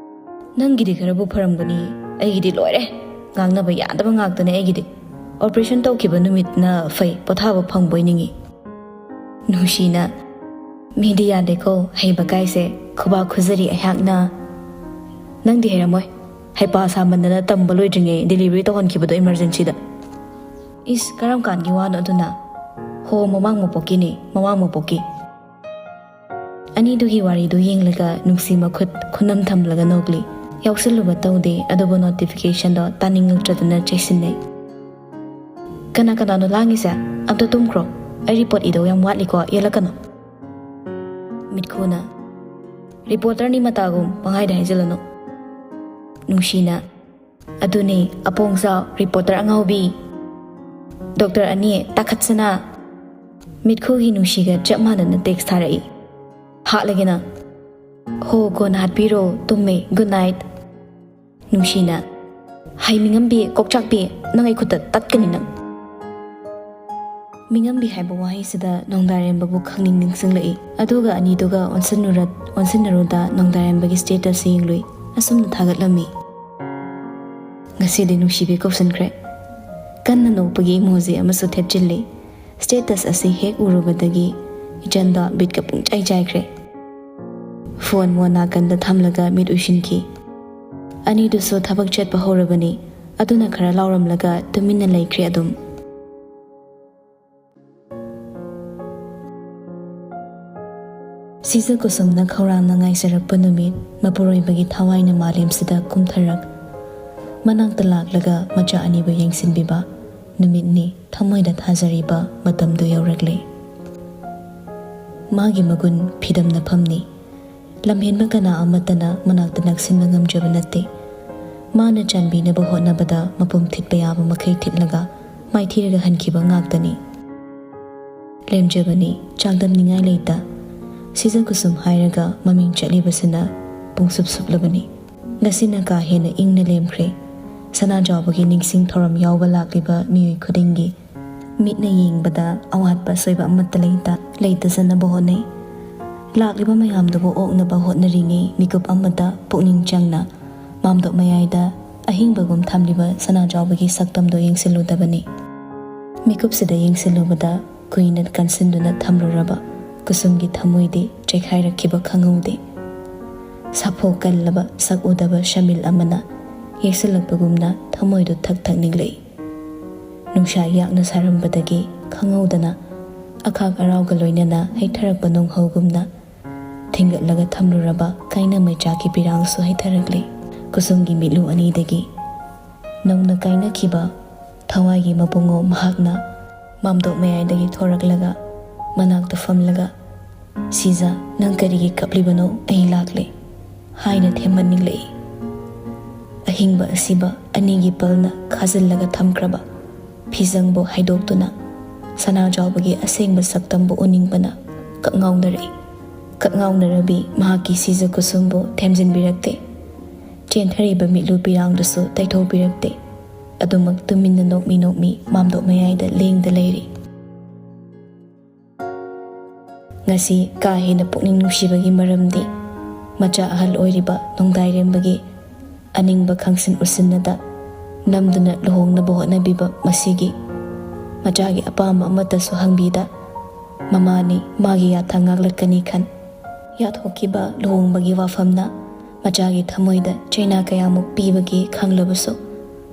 "ꯅꯪꯒꯤꯗꯤ ꯈꯔꯕꯨ ꯐꯔꯝꯒꯅꯤ, ꯑꯩꯒꯤꯗꯤ ꯂꯣꯏꯔꯦ, ꯉꯥꯡꯅꯕ ꯌꯥꯗꯕ ꯉꯥꯛꯇꯅꯦ ꯑꯩꯒꯤꯗꯤ꯫ ꯑꯣꯄꯔꯦꯁꯟ ꯇꯧꯈꯤꯕ ꯅꯨꯃꯤꯠꯅ ꯐꯩ, ꯄꯣꯊꯥꯕ ꯐꯪꯕꯣꯏ ꯅꯤꯡꯉꯤ"꯫ ꯅꯨꯡꯁꯤꯅ, "ꯃꯤꯗꯤ ꯌꯥꯗꯦꯀꯣ, ꯍꯩꯕ ꯀꯥꯏꯁꯦ, ꯈꯨꯕꯥꯛ ꯈꯨꯖꯔꯤ ꯑꯩꯍꯥꯛꯅ"꯫ "ꯅꯪꯗꯤ ꯍꯩꯔꯝꯃꯣꯏ, ꯍꯩꯄꯥ ꯁꯥꯃꯟꯗꯅ ꯇꯝꯕ ꯂꯣꯏꯗ꯭ꯔꯤꯉꯩ ꯗꯦꯂꯤꯚꯔꯤ ꯇꯧꯍꯟꯈꯤꯕꯗꯣ ꯏꯃꯔꯖꯦꯟꯁꯤꯗ"꯫ "ꯏꯁ, ꯀꯔꯝ ꯀꯥꯟꯒꯤ ꯋꯥꯅꯣ ꯑꯗꯨꯅ?" "ꯍꯣ, ꯃꯃꯥꯡ ꯃꯄꯣꯛꯀꯤꯅꯦ, ꯃꯃꯥꯡ ꯃꯄꯣꯛꯀꯤ"꯫ ꯑꯅꯤꯗꯨꯒꯤ ꯋꯥꯔꯤꯗꯨ ꯌꯦꯡꯂꯒ ꯅꯨꯡꯁꯤ ꯃꯈꯨꯠ ꯈꯨꯅꯝ ꯊꯝꯂꯒ ꯅꯣꯛꯂꯤ꯫ ꯌꯥꯎꯁꯜꯂꯨꯕ ꯇꯧꯗꯦ, ꯑꯗꯨꯕꯨ ꯅꯣꯇꯤꯐꯤꯀꯦꯁꯟꯗꯣ ꯇꯥꯅꯤꯡꯉꯛꯇ꯭ꯔꯗꯅ ꯆꯩꯁꯤꯟꯅꯩ꯫ "ꯀꯅꯥ ꯀꯅꯥꯅꯣ ꯂꯥꯡꯉꯤꯁꯦ? ꯑꯝꯇ ꯇꯨꯝꯈ꯭ꯔꯣ꯫ ꯑꯩ ꯔꯤꯄꯣꯔꯠ ꯏꯗꯧ ꯌꯥꯝ ꯋꯥꯠꯂꯤꯀꯣ, ꯌꯦꯜꯂꯛꯀꯅꯨ"꯫ ꯃꯤꯠꯈꯨꯅ, "ꯔꯤꯄꯣꯔꯇꯔꯅꯤ ꯃꯇꯥꯒꯨꯝ ꯄꯪꯍꯥꯏꯗ ꯍꯥꯏꯖꯤꯜꯂꯅꯨ"꯫ ꯅꯨꯡꯁꯤꯅ, "ꯑꯗꯨꯅꯦ, ꯑꯄꯣꯡꯖꯥꯎ, ꯔꯤꯄꯣꯔꯇꯔ ꯑꯉꯥꯎꯕꯤ꯫ ꯗꯣꯛꯇꯔ ꯑꯅꯤ, ꯇꯥꯈꯠꯁꯅꯥ"꯫ ꯃꯤꯠꯈꯨꯒꯤ ꯅꯨꯡꯁꯤꯒ ꯆꯞ ꯃꯥꯟꯅꯅ ꯇꯦꯛꯁ ꯊꯥꯔꯛꯏ꯫ "ꯍꯥꯠꯂꯒꯦ ꯅꯪ"꯫ "ꯍꯣ, ꯀꯣꯟꯅ ꯍꯥꯠꯄꯤꯔꯣ, ꯇꯨꯝꯃꯦ, ꯒꯨꯗ ꯅꯥꯏꯠ"꯫ ꯅꯨꯡꯁꯤꯅ, "ꯍꯩ ꯃꯤꯉꯝꯕꯤ, ꯀꯣꯛꯆꯥꯛꯄꯤ, ꯅꯪ ꯑꯩ ꯈꯨꯠꯇ ꯇꯠꯀꯅꯤ ꯅꯪ"꯫ ꯃꯤꯉꯝꯕꯤ ꯍꯥꯏꯕ ꯋꯥꯍꯩꯁꯤꯗ ꯅꯣꯡꯗꯥꯔꯦꯝꯕꯕꯨ ꯈꯪꯅꯤꯡ ꯅꯤꯡꯁꯤꯡꯂꯛꯏ꯫ ꯑꯗꯨꯒ ꯑꯅꯤꯗꯨꯒ ꯑꯣꯟꯁꯤꯟꯅꯔ-, ꯑꯣꯟꯁꯤꯟꯅꯔꯨꯗ ꯅꯣꯡꯗꯥꯔꯦꯝꯕꯒꯤ ꯁ꯭ꯇꯦꯇꯁ ꯌꯦꯡꯂꯨꯏ꯫ ꯑꯁꯨꯝꯅ ꯊꯥꯒꯠꯂꯝꯃꯤ: "ꯉꯁꯤꯗꯤ ꯅꯨꯡꯁꯤꯕꯤ ꯀꯧꯁꯤꯟꯈ꯭ꯔꯦ"꯫ ꯀꯟꯅ ꯅꯣꯛꯄꯒꯤ ꯏꯃꯣꯖꯤ ꯑꯃꯁꯨ ꯊꯦꯠꯆꯤꯜꯂꯤ꯫ ꯁ꯭ꯇꯦꯇꯁ ꯑꯁꯤ ꯍꯦꯛ ꯎꯔꯨꯕꯗꯒꯤ ꯏꯆꯟꯗꯣ ꯕꯤꯠꯀ ꯄꯨꯡꯆꯥꯏ ꯆꯥꯏꯈ꯭ꯔꯦ꯫ ꯐꯣꯟ ꯃꯣꯟ ꯅꯥꯀꯟꯗ ꯊꯝꯂꯒ ꯃꯤꯠ ꯎꯏꯁꯤꯟꯈꯤ꯫ ꯑꯅꯤꯗꯨꯁꯨ ꯊꯕꯛ ꯆꯠꯄ ꯍꯧꯔꯕꯅꯤ, ꯑꯗꯨꯅ ꯈꯔ ꯂꯥꯎꯔꯝꯂꯒ ꯇꯨꯃꯤꯟꯅ ꯂꯩꯈ꯭ꯔꯦ ꯑꯗꯨꯝ꯫ ꯁꯤꯖ ꯀꯨꯁꯨꯝꯅ ꯈꯧꯔꯥꯡꯅ ꯉꯥꯏꯖꯔꯛꯄ ꯅꯨꯃꯤꯠ, ꯃꯄꯨꯔꯣꯏꯕꯒꯤ ꯊꯋꯥꯏꯅ ꯃꯥꯂꯦꯝꯁꯤꯗ ꯀꯨꯝꯊꯔꯛ, ꯃꯅꯥꯛꯇ ꯂꯥꯛꯂꯒ ꯃꯆꯥ ꯑꯅꯤꯕꯨ ꯌꯦꯡꯁꯤꯟꯕꯤꯕ ꯅꯨꯃꯤꯠꯅꯤ ꯊꯃꯣꯏꯗ ꯊꯥꯖꯔꯤꯕ ꯃꯇꯝꯗꯨ ꯌꯧꯔꯛꯂꯦ꯫ ꯃꯥꯒꯤ ꯃꯒꯨꯟ ꯐꯤꯗꯝꯅꯐꯝꯅꯤ꯫ ꯂꯝꯍꯦꯟꯕ ꯀꯅꯥ ꯑꯃꯠꯇꯅ ꯃꯅꯥꯛꯇ ꯅꯛꯁꯤꯟꯕ ꯉꯝꯖꯕ ꯅꯠꯇꯦ꯫ ꯃꯥꯅ ꯆꯥꯟꯕꯤꯅꯕ ꯍꯣꯠꯅꯕꯗ ꯃꯄꯨꯝ ꯊꯤꯠꯄ ꯌꯥꯕ ꯃꯈꯩ ꯊꯤꯠꯂꯒ ꯃꯥꯏꯊꯤꯔꯒ ꯍꯟꯈꯤꯕ ꯉꯥꯛꯇꯅꯤ꯫ ꯂꯦꯝꯖꯕꯅꯤ, ꯆꯥꯡꯗꯝꯅꯤꯡꯉꯥꯏ ꯂꯩꯇ꯫ ꯁꯤꯖ ꯀꯨꯁꯨꯝ ꯍꯥꯏꯔꯒ ꯃꯃꯤꯡ ꯆꯠꯂꯤꯕꯁꯤꯅ ꯄꯨꯡꯁꯨꯞ ꯁꯨꯞꯂꯕꯅꯤ꯫ ꯉꯁꯤꯅ ꯀꯥ ꯍꯦꯟꯅ ꯏꯪꯅ ꯂꯦꯝꯈ꯭ꯔꯦ꯫ ꯁꯅꯥꯖꯥꯎꯕꯒꯤ ꯅꯤꯡꯁꯤꯡ ꯊꯧꯔꯝ ꯌꯥꯎꯕ ꯂꯥꯛꯂꯤꯕ ꯃꯤꯑꯣꯏ ꯈꯨꯗꯤꯡꯒꯤ ꯃꯤꯠꯅ ꯌꯦꯡꯕꯗ ꯑꯋꯥꯠꯄ ꯑꯁꯣꯏꯕ ꯑꯃꯠꯇ ꯂꯩꯇ, ꯂꯩꯇꯖꯅꯕ ꯍꯣꯠꯅꯩ꯫ ꯂꯥꯛꯂꯤꯕ ꯃꯌꯥꯝꯗꯨꯕꯨ ꯑꯣꯛꯅꯕ ꯍꯣꯠꯅꯔꯤꯉꯩ ꯃꯤꯀꯨꯞ ꯑꯃꯗ ꯄꯨꯛꯅꯤꯡ ꯆꯪꯅ ꯃꯥꯝꯗꯣꯞ ꯃꯌꯥꯏꯗ ꯑꯍꯤꯡꯕꯒꯨꯝ ꯊꯝꯂꯤꯕ ꯁꯅꯥꯖꯥꯎꯕꯒꯤ ꯁꯛꯇꯝꯗꯣ ꯌꯦꯡꯁꯤꯜꯂꯨꯗꯕꯅꯤ꯫ ꯃꯤꯀꯨꯞꯁꯤꯗ ꯌꯦꯡꯁꯤꯜꯂꯨꯕꯗ ꯀꯨꯏꯅ ꯀꯟꯁꯤꯟꯗꯨꯅ ꯊꯝꯂꯨꯔꯕ ꯀꯨꯁꯨꯝꯒꯤ ꯊꯃꯣꯏꯗꯤ ꯆꯩꯈꯥꯏꯔꯛꯈꯤꯕ ꯈꯪꯍꯧꯗꯦ꯫ ꯁꯥꯐꯣ ꯀꯜꯂꯕ ꯁꯛ ꯎꯗꯕ ꯁꯃꯤꯜ ꯑꯃꯅ ꯌꯦꯛꯁꯤꯜꯂꯛꯄꯒꯨꯝꯅ ꯊꯃꯣꯏꯗꯨ ꯊꯛ ꯊꯛ ꯅꯤꯛꯂꯛꯏ꯫ ꯅꯨꯡꯁꯥ ꯌꯥꯛꯅ ꯁꯥꯔꯝꯕꯗꯒꯤ ꯈꯪꯍꯧꯗꯅ ꯑꯈꯥꯛ ꯑꯔꯥꯎꯒ ꯂꯣꯏꯅꯅ ꯍꯩꯊꯔꯛꯄ ꯅꯣꯡꯍꯧꯒꯨꯝꯅ ꯊꯤꯡꯒꯠꯂꯒ ꯊꯝꯂꯨꯔꯕ ꯀꯥꯏꯅ ꯃꯩꯆꯥꯛꯀꯤ ꯄꯤꯔꯥꯡꯁꯨ ꯍꯩꯊꯔꯛꯂꯦ꯫ ꯀꯨꯁꯨꯝꯒꯤ ꯃꯤꯠꯂꯨ ꯑꯅꯤꯗꯒꯤ ꯅꯧꯅ ꯀꯥꯏꯅꯈꯤꯕ ꯊꯋꯥꯏꯒꯤ ꯃꯄꯨꯡꯉꯣ ꯃꯍꯥꯛꯅ ꯃꯥꯝꯗꯣꯞ ꯃꯌꯥꯏꯗꯒꯤ ꯊꯣꯔꯛꯂꯒ ꯃꯅꯥꯛꯇ ꯐꯝꯂꯒ, "ꯁꯤꯖ, ꯅꯪ ꯀꯔꯤꯒꯤ ꯀꯞꯂꯤꯕꯅꯣ? ꯑꯩ ꯂꯥꯛꯂꯦ," ꯍꯥꯏꯅ ꯊꯦꯝꯃꯟꯅꯤꯡꯂꯛꯏ꯫ ꯑꯍꯤꯡꯕ ꯑꯁꯤꯕ ꯑꯅꯤꯒꯤ ꯄꯜꯅ ꯈꯥꯖꯤꯜꯂꯒ ꯊꯝꯈ꯭ꯔꯕ ꯐꯤꯖꯪꯕꯨ ꯍꯥꯏꯗꯣꯛꯇꯨꯅ ꯁꯅꯥꯖꯥꯎꯕꯒꯤ ꯑꯁꯦꯡꯕ ꯁꯛꯇꯝꯕꯨ ꯎꯅꯤꯡꯕꯅ ꯀꯛꯉꯥꯎꯅꯔꯛꯏ꯫ ꯀꯛꯉꯥꯎꯅꯔꯕꯤ ꯃꯍꯥꯛꯀꯤ ꯁꯤꯖ ꯀꯨꯁꯨꯝꯕꯨ ꯊꯦꯝꯖꯤꯟꯕꯤꯔꯛꯇꯦ꯫ ꯆꯦꯟꯊꯔꯤꯕ ꯃꯤꯠꯂꯨ ꯄꯤꯔꯥꯡꯗꯨꯁꯨ ꯇꯩꯊꯣꯛꯄꯤꯔꯛꯇꯦ꯫ ꯑꯗꯨꯃꯛ ꯇꯨꯃꯤꯟꯅ ꯅꯣꯛꯃꯤ ꯅꯣꯛꯃꯤ ꯃꯥꯝꯗꯣꯞ ꯃꯌꯥꯏꯗ ꯂꯦꯡꯗ ꯂꯩꯔꯤ꯫ ꯉꯁꯤ ꯀꯥ ꯍꯦꯟꯅ ꯄꯨꯛꯅꯤꯡ ꯅꯨꯡꯁꯤꯕꯒꯤ ꯃꯔꯝꯗꯤ ꯃꯆꯥ ꯑꯍꯜ ꯑꯣꯏꯔꯤꯕ ꯅꯣꯡꯗꯥꯏꯔꯦꯝꯕꯒꯤ ꯑꯅꯤꯡꯕ ꯈꯪꯁꯤꯟ ꯎꯠꯁꯤꯟꯅꯗ ꯅꯝꯗꯨꯅ ꯂꯨꯍꯣꯡꯅꯕ ꯍꯣꯠꯅꯕꯤꯕ ꯃꯁꯤꯒꯤ ꯃꯆꯥꯒꯤ ꯑꯄꯥꯝꯕ ꯑꯃꯠꯇꯁꯨ ꯍꯪꯕꯤꯗ ꯃꯃꯥꯅꯤ ꯃꯥꯒꯤ ꯌꯥꯊꯪ ꯉꯥꯛꯂꯛꯀꯅꯤ ꯈꯟ ꯌꯥꯊꯣꯛꯈꯤꯕ ꯂꯨꯍꯣꯡꯕꯒꯤ ꯋꯥꯐꯝꯅ ꯃꯆꯥꯒꯤ ꯊꯃꯣꯏꯗ ꯆꯩꯅꯥ ꯀꯌꯥꯃꯨꯛ ꯄꯤꯕꯒꯦ ꯈꯪꯂꯕꯁꯨ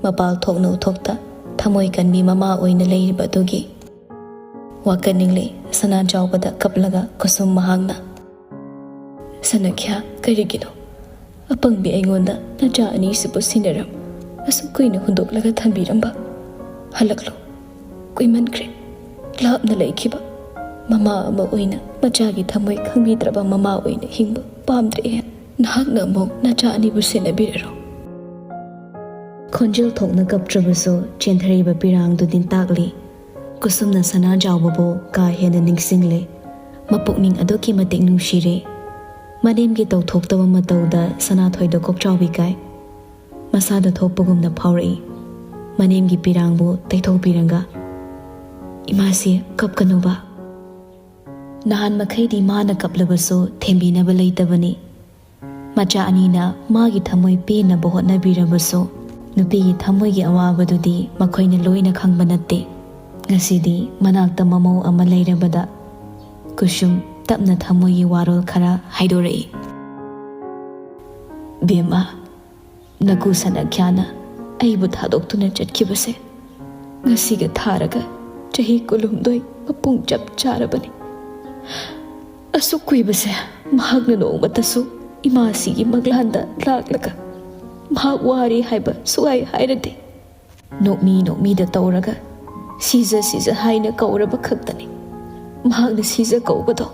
ꯃꯄꯥꯜ ꯊꯣꯛꯅ ꯎꯠꯊꯣꯛꯇ ꯊꯃꯣꯏ ꯀꯟꯕꯤ ꯃꯃꯥ ꯑꯣꯏꯅ ꯂꯩꯔꯤꯕ ꯑꯗꯨꯒꯤ ꯋꯥꯀꯠ ꯅꯤꯡꯂꯤ꯫ ꯁꯅꯥ ꯆꯥꯎꯕꯗ ꯀꯞꯂꯒ ꯀꯨꯁꯨꯝ ꯃꯍꯥꯛꯅ "ꯁꯅꯈ꯭ꯌꯥ, ꯀꯔꯤꯒꯤꯅꯣ? ꯑꯄꯪꯕꯤ ꯑꯩꯉꯣꯟꯗ ꯅꯆꯥ ꯑꯅꯤꯁꯤꯕꯨ ꯁꯤꯟꯅꯔꯝ ꯑꯁꯨꯛ ꯀꯨꯏꯅ ꯍꯨꯟꯗꯣꯛꯂꯒ ꯊꯝꯕꯤꯔꯝꯕ? ꯍꯜꯂꯛꯂꯣ꯫ ꯀꯨꯏꯃꯟꯈ꯭ꯔꯦ꯫ ꯂꯥꯞꯅ ꯂꯩꯈꯤꯕ ꯃꯃꯥ ꯑꯃ ꯑꯣꯏꯅ ꯃꯆꯥꯒꯤ ꯊꯃꯣꯏ ꯈꯪꯕꯤꯗ꯭ꯔꯕ ꯃꯃꯥ ꯑꯣꯏꯅ ꯍꯤꯡꯕ ꯄꯥꯝꯗ꯭ꯔꯦ꯫ ꯅꯍꯥꯛꯅ ꯑꯃꯨꯛ ꯅꯆꯥ ꯑꯅꯤꯕꯨ ꯁꯦꯟꯅꯕꯤꯔꯔꯣ꯫" ꯈꯣꯟꯖꯦꯜ ꯊꯣꯛꯅ ꯀꯞꯇ꯭ꯔꯕꯁꯨ ꯆꯦꯟꯊꯔꯤꯕ ꯄꯤꯔꯥꯡꯗꯨ ꯅꯤꯡꯇꯥꯛꯂꯤ꯫ ꯀꯨꯁꯨꯝꯅ ꯁꯅꯥꯖꯥꯎꯕꯕꯨ ꯀꯥ ꯍꯦꯟꯅ ꯅꯤꯡꯁꯤꯡꯂꯦ꯫ ꯃꯄꯨꯛꯅꯤꯡ ꯑꯗꯨꯛꯀꯤ ꯃꯇꯤꯛ ꯅꯨꯡꯁꯤꯔꯦ꯫ ꯃꯅꯦꯝꯒꯤ ꯇꯧꯊꯣꯛꯇꯕ ꯃꯇꯧꯗ ꯁꯅꯥꯊꯣꯏꯗ ꯀꯣꯛꯆꯥꯎꯕꯤ ꯀꯥꯏ꯫ ꯃꯁꯥꯗ ꯊꯣꯛꯄꯒꯨꯝꯅ ꯐꯥꯎꯔꯛꯏ꯫ ꯃꯅꯦꯝꯒꯤ ꯄꯤꯔꯥꯡꯕꯨ ꯇꯩꯊꯣꯛꯄꯤꯔꯒ, "ꯏꯃꯥꯁꯤ ꯀꯞꯀꯅꯨꯕ꯫" ꯅꯍꯥꯟ ꯃꯈꯩꯗꯤ ꯃꯥꯅ ꯀꯞꯂꯕꯁꯨ ꯊꯦꯝꯕꯤꯅꯕ ꯂꯩꯇꯕꯅꯤ꯫ ꯃꯆꯥ ꯑꯅꯤꯅ ꯃꯥꯒꯤ ꯊꯃꯣꯏ ꯄꯦꯟꯅꯕ ꯍꯣꯠꯅꯕꯤꯔꯕꯁꯨ, ꯅꯨꯄꯤꯒꯤ ꯊꯃꯣꯏꯒꯤ ꯑꯋꯥꯕꯗꯨꯗꯤ ꯃꯈꯣꯏꯅ ꯂꯣꯏꯅ ꯈꯪꯕ ꯅꯠꯇꯦ꯫ ꯉꯁꯤꯗꯤ ꯃꯅꯥꯛꯇ ꯃꯃꯧ ꯑꯃ ꯂꯩꯔꯕꯗ, ꯀꯨꯁꯨꯝ ꯇꯞꯅ ꯊꯃꯣꯏꯒꯤ ꯋꯥꯔꯣꯜ ꯈꯔ ꯍꯥꯏꯗꯣꯔꯛꯏ꯫ "ꯕꯦꯝꯃ, ꯅꯀꯨ ꯁꯅꯈ꯭ꯌꯥꯅ ꯑꯩꯕꯨ ꯊꯥꯗꯣꯛꯇꯨꯅ ꯆꯠꯈꯤꯕꯁꯦ ꯉꯁꯤꯒ ꯊꯥꯔꯒ ꯆꯍꯤ ꯀꯨꯟꯍꯨꯝꯗꯣꯏ ꯃꯄꯨꯡ ꯆꯞ ꯆꯥꯔꯕꯅꯤ꯫ ꯑꯁꯨꯛ ꯀꯨꯏꯕꯁꯦ ꯃꯍꯥꯛꯅ ꯅꯣꯡꯃꯇꯁꯨ ꯏꯃꯥꯁꯤꯒꯤ ꯃꯪꯂꯥꯟꯗ ꯂꯥꯛꯂꯒ ꯃꯍꯥꯛ ꯋꯥꯔꯦ ꯍꯥꯏꯕ ꯁꯨꯛꯍꯥꯏ ꯍꯥꯏꯔꯗꯦ꯫ ꯅꯣꯛꯃꯤ ꯅꯣꯛꯃꯤꯗ ꯇꯧꯔꯒ ꯁꯤꯖ ꯁꯤꯖ ꯍꯥꯏꯅ ꯀꯧꯔꯕ ꯈꯛꯇꯅꯤ꯫ ꯃꯍꯥꯛꯅ ꯁꯤꯖ ꯀꯧꯕꯗꯣ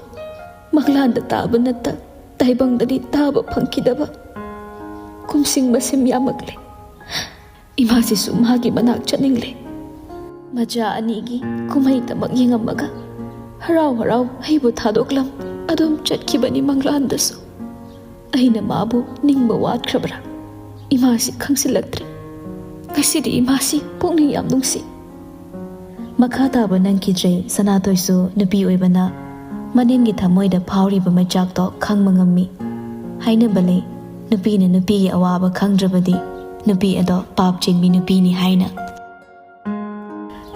ꯃꯪꯂꯥꯟꯗ ꯇꯥꯕ ꯅꯠꯇ ꯇꯥꯏꯕꯪꯗꯗꯤ ꯇꯥꯕ ꯐꯪꯈꯤꯗꯕ꯫ ꯀꯨꯝꯁꯤꯡ ꯃꯁꯤꯡ ꯌꯥꯝꯃꯛꯂꯦ꯫ ꯏꯃꯥꯁꯤꯁꯨ ꯃꯥꯒꯤ ꯃꯅꯥꯛ ꯆꯠꯅꯤꯡꯂꯦ꯫ ꯃꯆꯥ ꯑꯅꯤꯒꯤ ꯀꯨꯝꯍꯩꯗꯃꯛ ꯌꯦꯡꯉꯝꯃꯒ ꯍꯔꯥꯎ ꯍꯔꯥꯎ ꯑꯩꯕꯨ ꯊꯥꯗꯣꯛꯂꯝ ꯑꯗꯨꯝ ꯆꯠꯈꯤꯕꯅꯤ ꯃꯪꯂꯥꯟꯗꯁꯨ꯫ ꯑꯩꯅ ꯃꯥꯕꯨ ꯅꯤꯡꯕ ꯋꯥꯠꯈ꯭ꯔꯕ꯭ꯔꯥ? ꯏꯃꯥꯁꯤ ꯈꯪꯁꯤꯜꯂꯛꯇ꯭ꯔꯦ꯫ ꯉꯁꯤꯗꯤ ꯏꯃꯥꯁꯤ ꯄꯨꯛꯅꯤꯡ ꯌꯥꯝ ꯅꯨꯡꯁꯤ꯫" ꯃꯈꯥ ꯇꯥꯕ ꯅꯪꯈꯤꯗ꯭ꯔꯦ꯫ ꯁꯅꯥꯊꯣꯏꯁꯨ ꯅꯨꯄꯤ ꯑꯣꯏꯕꯅ ꯃꯅꯦꯝꯒꯤ ꯊꯃꯣꯏꯗ ꯐꯥꯎꯔꯤꯕ ꯃꯩꯆꯥꯛꯇꯣ ꯈꯪꯕ ꯉꯝꯃꯤ꯫ ꯍꯥꯏꯅꯕ ꯂꯩ, ꯅꯨꯄꯤꯅ ꯅꯨꯄꯤꯒꯤ ꯑꯋꯥꯕ ꯈꯪꯗ꯭ꯔꯕꯗꯤ ꯅꯨꯄꯤ ꯑꯗꯣ ꯄꯥꯞ ꯆꯦꯟꯕꯤ ꯅꯨꯄꯤꯅꯤ ꯍꯥꯏꯅ꯫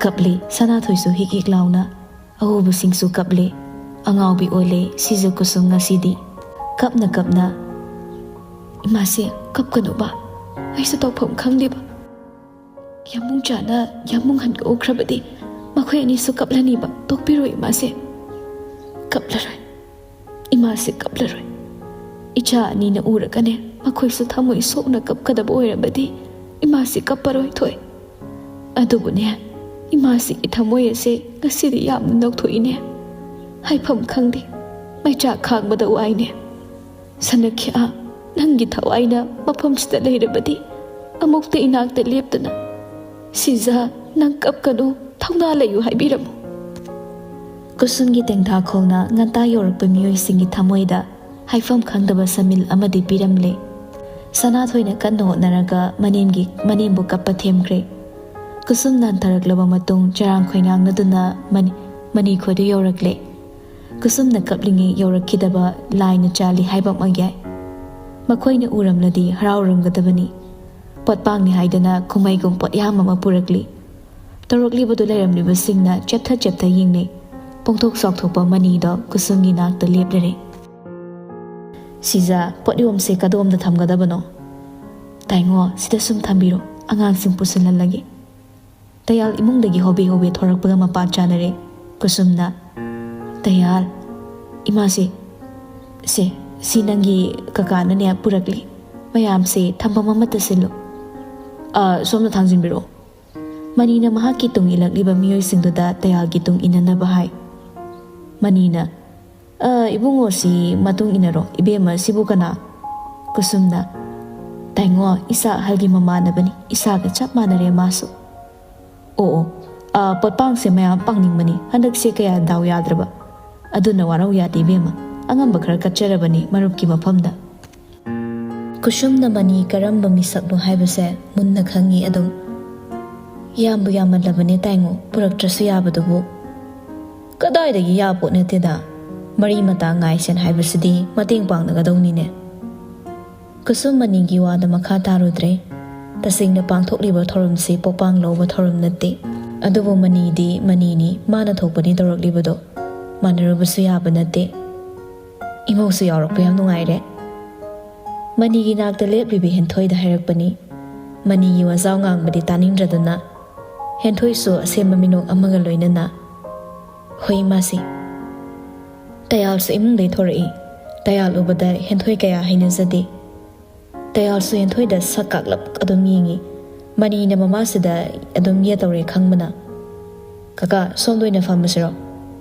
ꯀꯞꯂꯤ ꯁꯅꯥꯊꯣꯏꯁꯨ ꯍꯤꯛ ꯍꯤꯛ ꯂꯥꯎꯅ꯫ ꯑꯍꯧꯕꯁꯤꯡꯁꯨ ꯀꯞꯂꯦ꯫ ꯑꯉꯥꯎꯕꯤ ꯑꯣꯜꯂꯦ ꯁꯤꯖ ꯀꯨꯁꯨꯝ ꯉꯁꯤꯗꯤ꯫ ꯀꯞꯅ ꯀꯞꯅ, "ꯏꯃꯥꯁꯦ, ꯀꯞꯀꯅꯨꯕ꯫ ꯑꯩꯁꯨ ꯇꯧꯐꯝ ꯈꯪꯗꯦꯕ꯫ ꯌꯥꯝꯕꯨꯡ ꯆꯥꯅ ꯌꯥꯝꯕꯨꯡ ꯍꯟ ꯀꯧꯈ꯭ꯔꯕꯗꯤ ꯃꯈꯣꯏ ꯑꯅꯤꯁꯨ ꯀꯞꯂꯅꯤꯕ꯫ ꯇꯣꯛꯄꯤꯔꯣ ꯏꯃꯥꯁꯦ꯫" "ꯀꯞꯂꯔꯣꯏ꯫ ꯏꯃꯥꯁꯦ ꯀꯞꯂꯔꯣꯏ꯫ ꯏꯆꯥ ꯑꯅꯤꯅ ꯎꯔꯒꯅꯦ, ꯃꯈꯣꯏꯁꯨ ꯊꯃꯣꯏ ꯁꯣꯛꯅ ꯀꯞꯀꯗꯕ ꯑꯣꯏꯔꯕꯗꯤ ꯏꯃꯥꯁꯤ ꯀꯞꯄꯔꯣꯏ ꯊꯣꯏ꯫ ꯑꯗꯨꯕꯨꯅꯦ, ꯏꯃꯥꯁꯤꯒꯤ ꯊꯃꯣꯏ ꯑꯁꯦ ꯉꯁꯤꯗꯤ ꯌꯥꯝꯅ ꯅꯧꯊꯣꯛꯏꯅꯦ꯫ ꯍꯥꯏꯐꯝ ꯈꯪꯗꯦ, ꯃꯩꯆꯥꯛ ꯈꯥꯡꯕꯗ ꯋꯥꯏꯅꯦ꯫ ꯁꯅꯈ꯭ꯌꯥ, ꯅꯪꯒꯤ ꯊꯋꯥꯏꯅ ꯃꯐꯝꯁꯤꯗ ꯂꯩꯔꯕꯗꯤ ꯑꯃꯨꯛꯇ ꯏꯅꯥꯛꯇ ꯂꯦꯞꯇꯨꯅ, "ꯁꯤꯖꯥ, ꯅꯪ ꯀꯞꯀꯅꯨ, ꯊꯧꯅꯥ ꯂꯩꯌꯨ" ꯍꯥꯏꯕꯤꯔꯝꯃꯨ꯫ ꯀꯨꯁꯨꯝꯒꯤ ꯇꯦꯡꯊꯥꯈꯣꯜꯅ ꯉꯟꯇꯥ ꯌꯧꯔꯛꯄ ꯃꯤꯑꯣꯏꯁꯤꯡꯒꯤ ꯊꯃꯣꯏꯗ ꯍꯥꯏꯐꯝ ꯈꯪꯗꯕ ꯁꯃꯤꯜ ꯑꯃꯗꯤ ꯄꯤꯔꯝꯂꯦ꯫ ꯁꯅꯥꯊꯣꯏꯅ ꯀꯟꯅ ꯍꯣꯠꯅꯔꯒ ꯃꯅꯦꯝꯒꯤ, ꯃꯅꯦꯝꯕꯨ ꯀꯞꯄ ꯊꯦꯝꯈ꯭ꯔꯦ꯫ ꯀꯨꯁꯨꯝ ꯅꯥꯟꯊꯔꯛꯂꯕ ꯃꯇꯨꯡ ꯆꯔꯥꯡ ꯈꯣꯏꯅꯥꯡꯅꯗꯨꯅ ꯃꯅꯤ-, ꯃꯅꯤ ꯈꯣꯏꯗꯨ ꯌꯧꯔꯛꯂꯦ꯫ ꯀꯨꯁꯨꯝꯅ ꯀꯞꯂꯤꯉꯩ ꯌꯧꯔꯛꯈꯤꯗꯕ ꯂꯥꯏꯅ ꯆꯥꯜꯂꯤ ꯍꯥꯏꯕꯃꯛ ꯌꯥꯏ꯫ ꯃꯈꯣꯏꯅ ꯎꯔꯝꯂꯗꯤ ꯍꯔꯥꯎꯔꯝꯒꯗꯕꯅꯤ꯫ ꯄꯣꯠꯄꯥꯡꯅꯤ ꯍꯥꯏꯗꯅ ꯈꯨꯃꯩꯒꯨꯝ ꯄꯣꯠꯌꯥꯝ ꯑꯃ ꯄꯨꯔꯛꯂꯤ꯫ ꯇꯧꯔꯛꯂꯤꯕꯗꯨ ꯂꯩꯔꯝꯂꯤꯕꯁꯤꯡꯅ ꯆꯦꯞꯊ ꯆꯦꯞꯊ ꯌꯦꯡꯅꯩ꯫ ꯄꯣꯡꯊꯣꯛ ꯆꯥꯎꯊꯣꯛꯄ ꯃꯅꯤꯗꯣ ꯀꯨꯁꯨꯝꯒꯤ ꯅꯥꯛꯇ ꯂꯦꯞꯂꯔꯦ꯫ "ꯁꯤꯖꯥ, ꯄꯣꯠꯌꯣꯝꯁꯦ ꯀꯗꯣꯝꯗ ꯊꯝꯒꯗꯕꯅꯣ?" "ꯇꯥꯏꯉꯣ, ꯁꯤꯗ ꯁꯨꯝ ꯊꯝꯕꯤꯔꯣ, ꯑꯉꯥꯡꯁꯤꯡ ꯄꯨꯁꯤꯜꯍꯜꯂꯒꯦ꯫" ꯇꯌꯥꯜ ꯏꯃꯨꯡꯗꯒꯤ ꯍꯣꯕꯦ ꯍꯣꯕꯦ ꯊꯣꯔꯛꯄꯒ ꯃꯄꯥ ꯆꯥꯅꯔꯦ꯫ ꯀꯨꯁꯨꯝꯅ, "ꯇꯌꯥꯜ, ꯏꯃꯥꯁꯦ, ꯁꯦ, ꯁꯤ ꯅꯪꯒꯤ ꯀꯀꯥꯅꯅꯦ ꯄꯨꯔꯛꯂꯤ꯫ ꯃꯌꯥꯝꯁꯦ ꯊꯝꯐꯝ ꯑꯃꯠꯇ ꯁꯤꯜꯂꯨ꯫ ꯑ, ꯁꯣꯝꯗ ꯊꯥꯡꯖꯤꯟꯕꯤꯔꯛꯑꯣ꯫" ꯃꯅꯤꯅ ꯃꯍꯥꯛꯀꯤ ꯇꯨꯡ ꯏꯜꯂꯛꯂꯤꯕ ꯃꯤꯑꯣꯏꯁꯤꯡꯗꯨꯗ ꯇꯌꯥꯜꯒꯤ ꯇꯨꯡ ꯏꯟꯅꯅꯕ ꯍꯥꯏ꯫ ꯃꯅꯤꯅ, "ꯑ, ꯏꯕꯨꯡꯉꯣꯁꯤ ꯃꯇꯨꯡ ꯏꯟꯅꯔꯣ꯫ ꯏꯕꯦꯝꯃ, ꯁꯤꯕꯨ ꯀꯅꯥ?" ꯀꯨꯁꯨꯝꯅ, "ꯇꯥꯏꯉꯣ, ꯏꯆꯥ ꯑꯍꯜꯒꯤ ꯃꯃꯥꯟꯅꯕꯅꯤ, ꯏꯆꯥꯒ ꯆꯞ ꯃꯥꯟꯅꯔꯦ ꯃꯥꯁꯨ꯫" "ꯑꯣ, ꯑꯣ, ꯑ, ꯄꯣꯠꯄꯥꯡꯁꯦ ꯃꯌꯥꯝ ꯄꯥꯡꯅꯤꯡꯕꯅꯤ꯫ ꯍꯟꯗꯛꯁꯦ ꯀꯌꯥ ꯗꯥꯎ ꯌꯥꯗ꯭ꯔꯕ꯫ ꯑꯗꯨꯅ ꯋꯥꯔꯧ ꯌꯥꯗꯦ ꯏꯕꯦꯝꯃ, ꯑꯉꯝꯕ ꯈꯔ ꯀꯠꯆꯔꯕꯅꯤ ꯃꯔꯨꯞꯀꯤ ꯃꯐꯝꯗ꯫" ꯀꯨꯁꯨꯝꯅ ꯃꯅꯤ ꯀꯔꯝꯕ ꯃꯤꯁꯛꯅꯣ ꯍꯥꯏꯕꯁꯦ ꯃꯨꯟꯅ ꯈꯪꯉꯤ ꯑꯗꯨꯝ꯫ "ꯌꯥꯝꯕꯨ ꯌꯥꯝꯃꯜꯂꯕꯅꯦ ꯇꯥꯏꯉꯣ, ꯄꯨꯔꯛꯇ꯭ꯔꯁꯨ ꯌꯥꯕꯗꯨꯕꯨ꯫" "ꯀꯗꯥꯏꯗꯒꯤ ꯌꯥꯄꯣꯠ ꯅꯠꯇꯦꯗ, ꯃꯔꯤ ꯃꯇꯥ ꯉꯥꯏꯁꯦꯟ ꯍꯥꯏꯕꯁꯤꯗꯤ ꯃꯇꯦꯡ ꯄꯥꯡꯅꯒꯗꯧꯅꯤꯅꯦ꯫" ꯀꯨꯁꯨꯝ ꯃꯅꯤꯒꯤ ꯋꯥꯗ ꯃꯈꯥ ꯇꯥꯔꯨꯗ꯭ꯔꯦ꯫ ꯇꯁꯦꯡꯅ ꯄꯥꯡꯊꯣꯛꯂꯤꯕ ꯊꯧꯔꯝꯁꯤ ꯄꯣꯄꯥꯡ ꯂꯧꯕ ꯊꯧꯔꯝ ꯅꯠꯇꯦ꯫ ꯑꯗꯨꯕꯨ ꯃꯅꯤꯗꯤ ꯃꯅꯤꯅꯤ, ꯃꯥꯅ ꯊꯣꯛꯄꯅꯤ ꯇꯧꯔꯛꯂꯤꯕꯗꯣ꯫ ꯃꯥꯟꯅꯔꯨꯕꯁꯨ ꯌꯥꯕ ꯅꯠꯇꯦ꯫ "ꯏꯃꯧꯁꯨ ꯌꯥꯎꯔꯛꯄ ꯌꯥꯝ ꯅꯨꯡꯉꯥꯏꯔꯦ꯫" ꯃꯅꯤꯒꯤ ꯅꯥꯛꯇ ꯂꯦꯞꯂꯤꯕꯤ ꯍꯦꯟꯊꯣꯏꯗ ꯍꯥꯏꯔꯛꯄꯅꯤ꯫ ꯃꯅꯤꯒꯤ ꯋꯥꯖꯥꯎ ꯉꯥꯡꯕꯗꯤ ꯇꯥꯅꯤꯡꯗ꯭ꯔꯗꯨꯅ ꯍꯦꯟꯊꯣꯏꯁꯨ ꯑꯁꯦꯝꯕ ꯃꯤꯅꯣꯛ ꯑꯃꯒ ꯂꯣꯏꯅꯅ, "ꯍꯣꯏ, ꯏꯃꯥꯁꯤ꯫" ꯇꯌꯥꯜꯁꯨ ꯏꯃꯨꯡꯗꯩ ꯊꯣꯔꯛꯏ꯫ ꯇꯌꯥꯜ ꯎꯕꯗ ꯍꯦꯟꯊꯣꯏ ꯀꯌꯥ ꯍꯩꯅꯖꯗꯦ꯫ ꯇꯌꯥꯜꯁꯨ ꯍꯦꯟꯊꯣꯏꯗ ꯁꯛ ꯀꯥꯛꯂꯞ ꯑꯗꯨꯝ ꯌꯦꯡꯏ꯫ ꯃꯅꯤꯅ ꯃꯃꯥꯁꯤꯗ ꯑꯗꯨꯝ ꯌꯦꯠꯇꯧꯔꯦ ꯈꯪꯕꯅ, "ꯀꯀꯥ, ꯁꯣꯝꯗ ꯑꯣꯏꯅ ꯐꯝꯃꯁꯤꯔꯣ?"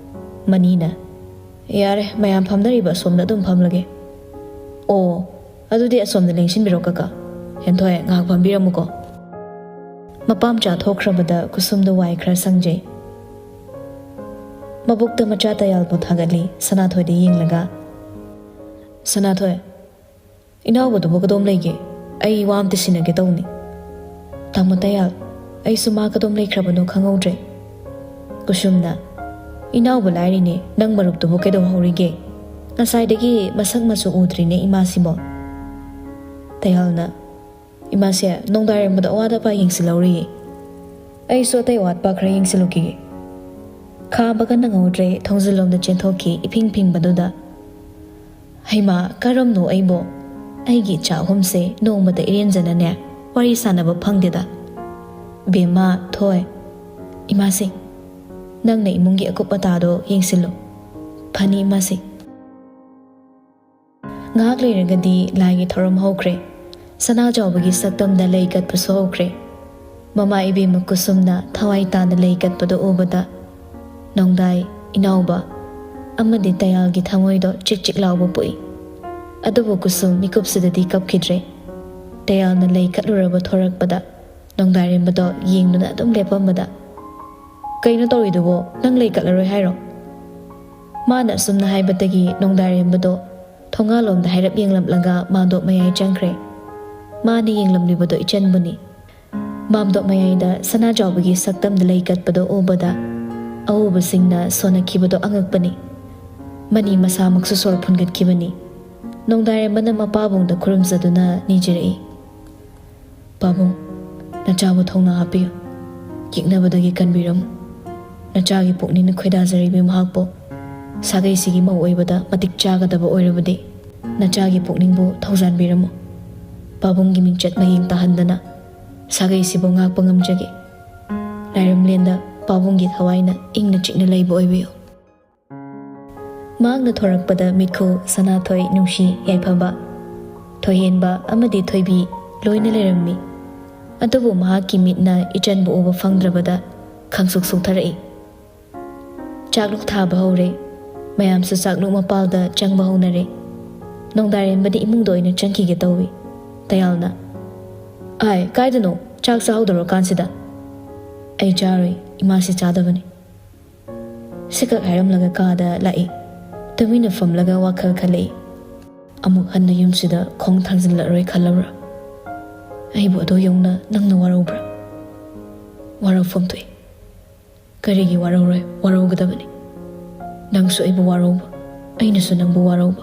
ꯃꯅꯤꯅ, "ꯌꯥꯔꯦ, ꯃꯌꯥꯝ ꯐꯝꯅꯔꯤꯕ ꯑꯁꯣꯝꯗ ꯑꯗꯨꯝ ꯐꯝꯂꯒꯦ꯫" "ꯑꯣ, ꯑꯗꯨꯗꯤ ꯑꯁꯣꯝꯗ ꯂꯦꯡꯁꯤꯟꯕꯤꯔꯣ ꯀꯀꯥ꯫ ꯍꯦꯟꯊꯣꯏ, ꯉꯥꯏꯍꯥꯛ ꯐꯝꯕꯤꯔꯝꯃꯨꯀꯣ꯫" ꯃꯄꯥꯝꯆꯥ ꯊꯣꯛꯈ꯭ꯔꯕꯗ ꯀꯨꯁꯨꯝꯗ ꯋꯥꯏ ꯈꯔ ꯁꯪꯖꯩ꯫ ꯃꯕꯨꯛꯇ ꯃꯆꯥ ꯇꯌꯥꯜꯕꯨ ꯊꯥꯒꯠꯂꯤ ꯁꯅꯥꯊꯣꯏꯗ ꯌꯦꯡꯂꯒ꯫ "ꯁꯅꯥꯊꯣꯏ, ꯏꯅꯥꯎꯕꯗꯨꯕꯨ ꯀꯗꯣꯝ ꯂꯩꯒꯦ? ꯑꯩ ꯋꯥ ꯑꯝꯇ ꯁꯤꯟꯅꯒꯦ ꯇꯧꯅꯤ꯫" "ꯇꯥꯃꯣ ꯇꯌꯥꯜ, ꯑꯩꯁꯨ ꯃꯥ ꯀꯗꯣꯝ ꯂꯩꯈ꯭ꯔꯕꯅꯣ ꯈꯪꯍꯧꯗ꯭ꯔꯦ꯫" ꯀꯨꯁꯨꯝꯅ, "ꯏꯅꯥꯎꯕ ꯂꯥꯏꯔꯤꯅꯦ, ꯅꯪ ꯃꯔꯨꯞꯇꯨꯕꯨ ꯀꯩꯗꯧꯍꯧꯔꯤꯒꯦ? ꯉꯁꯥꯏꯗꯒꯤ ꯃꯁꯛ ꯃꯆꯨ ꯎꯗ꯭ꯔꯤꯅꯦ ꯏꯃꯥꯁꯤꯕꯣ꯫" ꯇꯌꯥꯜꯅ, "ꯏꯃꯥꯁꯦ ꯅꯣꯡꯗꯥꯏꯔꯝꯕꯗ ꯑꯋꯥꯠ ꯑꯄꯥ ꯌꯦꯡꯁꯤꯜꯍꯧꯔꯤꯌꯦ꯫ ꯑꯩꯁꯨ ꯑꯇꯩ ꯑꯋꯥꯠꯄ ꯈꯔ ꯌꯦꯡꯁꯤꯜꯂꯨꯈꯤꯒꯦ꯫" ꯈꯥꯝꯕꯒ ꯅꯪꯍꯧꯗ꯭ꯔꯦ, ꯊꯣꯡꯖꯤꯜꯂꯣꯝꯗ ꯆꯦꯟꯊꯣꯛꯈꯤ ꯏꯐꯤꯡ ꯐꯤꯡꯕꯗꯨꯗ꯫ "ꯍꯩꯃꯥ, ꯀꯔꯝꯅꯣ ꯑꯩꯕꯣ? ꯑꯩꯒꯤ ꯏꯆꯥ ꯑꯍꯨꯝꯁꯦ ꯅꯣꯡꯃꯇ ꯏꯔꯦꯟꯖꯅꯅꯦ ꯋꯥꯔꯤ ꯁꯥꯟꯅꯕ ꯐꯪꯗꯦꯗ꯫" "ꯕꯦꯝꯃ, ꯊꯣꯏ, ꯏꯃꯥꯁꯦ, ꯅꯪꯅ ꯏꯃꯨꯡꯒꯤ ꯑꯀꯨꯞ ꯑꯇꯥꯗꯣ ꯌꯦꯡꯁꯤꯜꯂꯨ꯫" "ꯐꯅꯤ ꯏꯃꯥꯁꯦ꯫" ꯉꯥꯏꯍꯥꯛ ꯂꯩꯔꯒꯗꯤ ꯂꯥꯏꯒꯤ ꯊꯧꯔꯝ ꯍꯧꯈ꯭ꯔꯦ꯫ ꯁꯅꯥꯖꯥꯎꯕꯒꯤ ꯁꯛꯇꯝꯗ ꯂꯩ ꯀꯠꯄꯁꯨ ꯍꯧꯈ꯭ꯔꯦ꯫ ꯃꯃꯥ ꯏꯕꯦꯝꯃ ꯀꯨꯁꯨꯝꯅ ꯊꯋꯥꯏ ꯇꯥꯅ ꯂꯩ ꯀꯠꯄꯗꯨ ꯎꯕꯗ ꯅꯣꯡꯗꯥꯏ, ꯏꯅꯥꯎꯕ ꯑꯃꯗꯤ ꯇꯌꯥꯜꯒꯤ ꯊꯃꯣꯏꯗꯣ ꯆꯤꯛ ꯆꯤꯛ ꯂꯥꯎꯕ ꯄꯣꯛꯏ꯫ ꯑꯗꯨꯕꯨ ꯀꯨꯁꯨꯝ ꯃꯤꯀꯨꯞꯁꯤꯗꯗꯤ ꯀꯞꯈꯤꯗ꯭ꯔꯦ꯫ ꯇꯌꯥꯜꯅ ꯂꯩ ꯀꯠꯂꯨꯔꯕ ꯊꯣꯔꯛꯄꯗ ꯅꯣꯡꯗꯥꯏꯔꯦꯝꯕꯗꯣ ꯌꯦꯡꯗꯨꯅ ꯑꯗꯨꯝ ꯂꯦꯞꯄꯝꯕꯗ, "ꯀꯩꯅꯣ ꯇꯧꯔꯤꯗꯨꯕꯣ? ꯅꯪ ꯂꯩ ꯀꯠꯂꯔꯣꯏ ꯍꯥꯏꯔꯣ?" ꯃꯥꯅ ꯑꯁꯨꯝꯅ ꯍꯥꯏꯕꯗꯒꯤ ꯅꯣꯡꯗꯥꯏꯔꯦꯝꯕꯗꯣ ꯊꯣꯡꯒꯥꯜꯂꯣꯝꯗ ꯍꯥꯏꯔꯞ ꯌꯦꯡꯂꯝꯂꯒ ꯃꯥꯗꯣ ꯃꯌꯥꯏ ꯆꯪꯈ꯭ꯔꯦ꯫ ꯃꯥꯅ ꯌꯦꯡꯂꯝꯂꯤꯕꯗꯣ ꯏꯆꯟꯕꯨꯅꯤ꯫ ꯃꯥꯝꯗꯣꯞ ꯃꯌꯥꯏꯗ ꯁꯅꯥꯖꯥꯎꯕꯒꯤ ꯁꯛꯇꯝꯗ ꯂꯩ ꯀꯠꯄꯗꯣ ꯎꯕꯗ ꯑꯎꯕꯁꯤꯡꯅ ꯁꯣꯟꯅꯈꯤꯕꯗꯣ ꯑꯉꯛꯄꯅꯤ꯫ ꯃꯅꯤ ꯃꯁꯥꯃꯛꯁꯨ ꯁꯣꯔ ꯐꯨꯟꯒꯠꯈꯤꯕꯅꯤ꯫ ꯅꯣꯡꯗꯥꯏꯔꯦꯝꯕꯅ ꯃꯄꯥꯕꯨꯡꯗ ꯈꯨꯔꯨꯝꯖꯗꯨꯅ ꯅꯤꯖꯔꯛꯏ, "ꯄꯥꯕꯨꯡ, ꯅꯆꯥꯕꯨ ꯊꯧꯅꯥ ꯍꯥꯞꯄꯤꯌꯨ꯫ ꯌꯦꯛꯅꯕꯗꯒꯤ ꯀꯟꯕꯤꯔꯝꯃꯨ꯫ ꯅꯆꯥꯒꯤ ꯄꯨꯛꯅꯤꯡꯅ ꯈꯣꯏꯗꯥꯖꯔꯤꯕꯤ ꯃꯍꯥꯛꯄꯨ ꯁꯥꯒꯩꯁꯤꯒꯤ ꯃꯧ ꯑꯣꯏꯕꯗ ꯃꯇꯤꯛ ꯆꯥꯒꯗꯕ ꯑꯣꯏꯔꯕꯗꯤ ꯅꯆꯥꯒꯤ ꯄꯨꯛꯅꯤꯡꯕꯨ ꯊꯧꯖꯥꯟꯕꯤꯔꯝꯃꯨ꯫ ꯄꯥꯕꯨꯡꯒꯤ ꯃꯤꯡꯆꯠ ꯃꯌꯦꯡ ꯇꯥꯍꯟꯗꯅ ꯁꯥꯒꯩꯁꯤꯕꯨ ꯉꯥꯛꯄ ꯉꯝꯖꯒꯦ꯫ ꯂꯥꯏꯔꯝꯂꯦꯟꯗ ꯄꯥꯕꯨꯡꯒꯤ ꯊꯋꯥꯏꯅ ꯏꯪꯅ ꯆꯤꯛꯅ ꯂꯩꯕ ꯑꯣꯏꯕꯤꯌꯨ꯫" ꯃꯍꯥꯛꯅ ꯊꯣꯔꯛꯄꯗ ꯃꯤꯠꯈꯨ ꯁꯅꯥꯊꯣꯏ, ꯅꯨꯡꯁꯤ, ꯌꯥꯏꯐꯕ, ꯊꯣꯏꯍꯦꯟꯕ ꯑꯃꯗꯤ ꯊꯣꯏꯕꯤ ꯂꯣꯏꯅ ꯂꯩꯔꯝꯃꯤ꯫ ꯑꯗꯨꯕꯨ ꯃꯍꯥꯛꯀꯤ ꯃꯤꯠꯅ ꯏꯆꯟꯕꯨ ꯎꯕ ꯐꯪꯗ꯭ꯔꯕꯗ ꯈꯪꯁꯨꯛ ꯁꯨꯛꯊꯔꯛꯏ꯫ ꯆꯥꯛꯂꯨꯛ ꯊꯥꯕ ꯍꯧꯔꯦ꯫ ꯃꯌꯥꯝꯁꯨ ꯆꯥꯛꯂꯨꯛ ꯃꯄꯥꯜꯗ ꯆꯪꯕ ꯍꯧꯅꯔꯦ꯫ ꯅꯣꯡꯗꯥꯔꯦꯝꯕꯗꯤ ꯏꯃꯨꯡꯗ ꯑꯣꯏꯅ ꯆꯪꯈꯤꯒꯦ ꯇꯧꯏ꯫ ꯇꯌꯥꯜꯅ, "ꯑꯥꯏ, ꯀꯥꯏꯗꯅꯣ? ꯆꯥꯛ ꯆꯥꯍꯧꯗꯧꯔ ꯀꯥꯟꯁꯤꯗ?" "ꯑꯩ ꯆꯥꯔꯣꯏ, ꯏꯃꯥꯁꯤ ꯆꯥꯗꯕꯅꯤ꯫" ꯁꯤꯈꯛ ꯍꯥꯏꯔꯝꯂꯒ ꯀꯥꯗ ꯂꯥꯛꯏ꯫ ꯇꯨꯃꯤꯟꯅ ꯐꯝꯂꯒ ꯋꯥꯈꯜ ꯈꯜꯂꯛꯏ꯫ "ꯑꯃꯨꯛ ꯍꯟꯅ ꯌꯨꯝꯁꯤꯗ ꯈꯣꯡ ꯊꯥꯡꯖꯤꯜꯂꯛꯑꯔꯣꯏ ꯈꯜꯂꯕ꯭ꯔꯥ? ꯑꯩꯕꯨ ꯑꯗꯨ ꯌꯧꯅ ꯅꯪꯅ ꯋꯥꯔꯧꯕ꯭ꯔꯥ?" ꯋꯥꯔꯧꯐꯝ ꯊꯣꯛꯏ꯫ ꯀꯔꯤꯒꯤ ꯋꯥꯔꯧꯔꯣꯏ? ꯋꯥꯔꯧꯒꯗꯕꯅꯤ꯫ ꯅꯪꯁꯨ ꯑꯩꯕꯨ ꯋꯥꯔꯧꯕ, ꯑꯩꯅꯁꯨ ꯅꯪꯕꯨ ꯋꯥꯔꯧꯕ꯫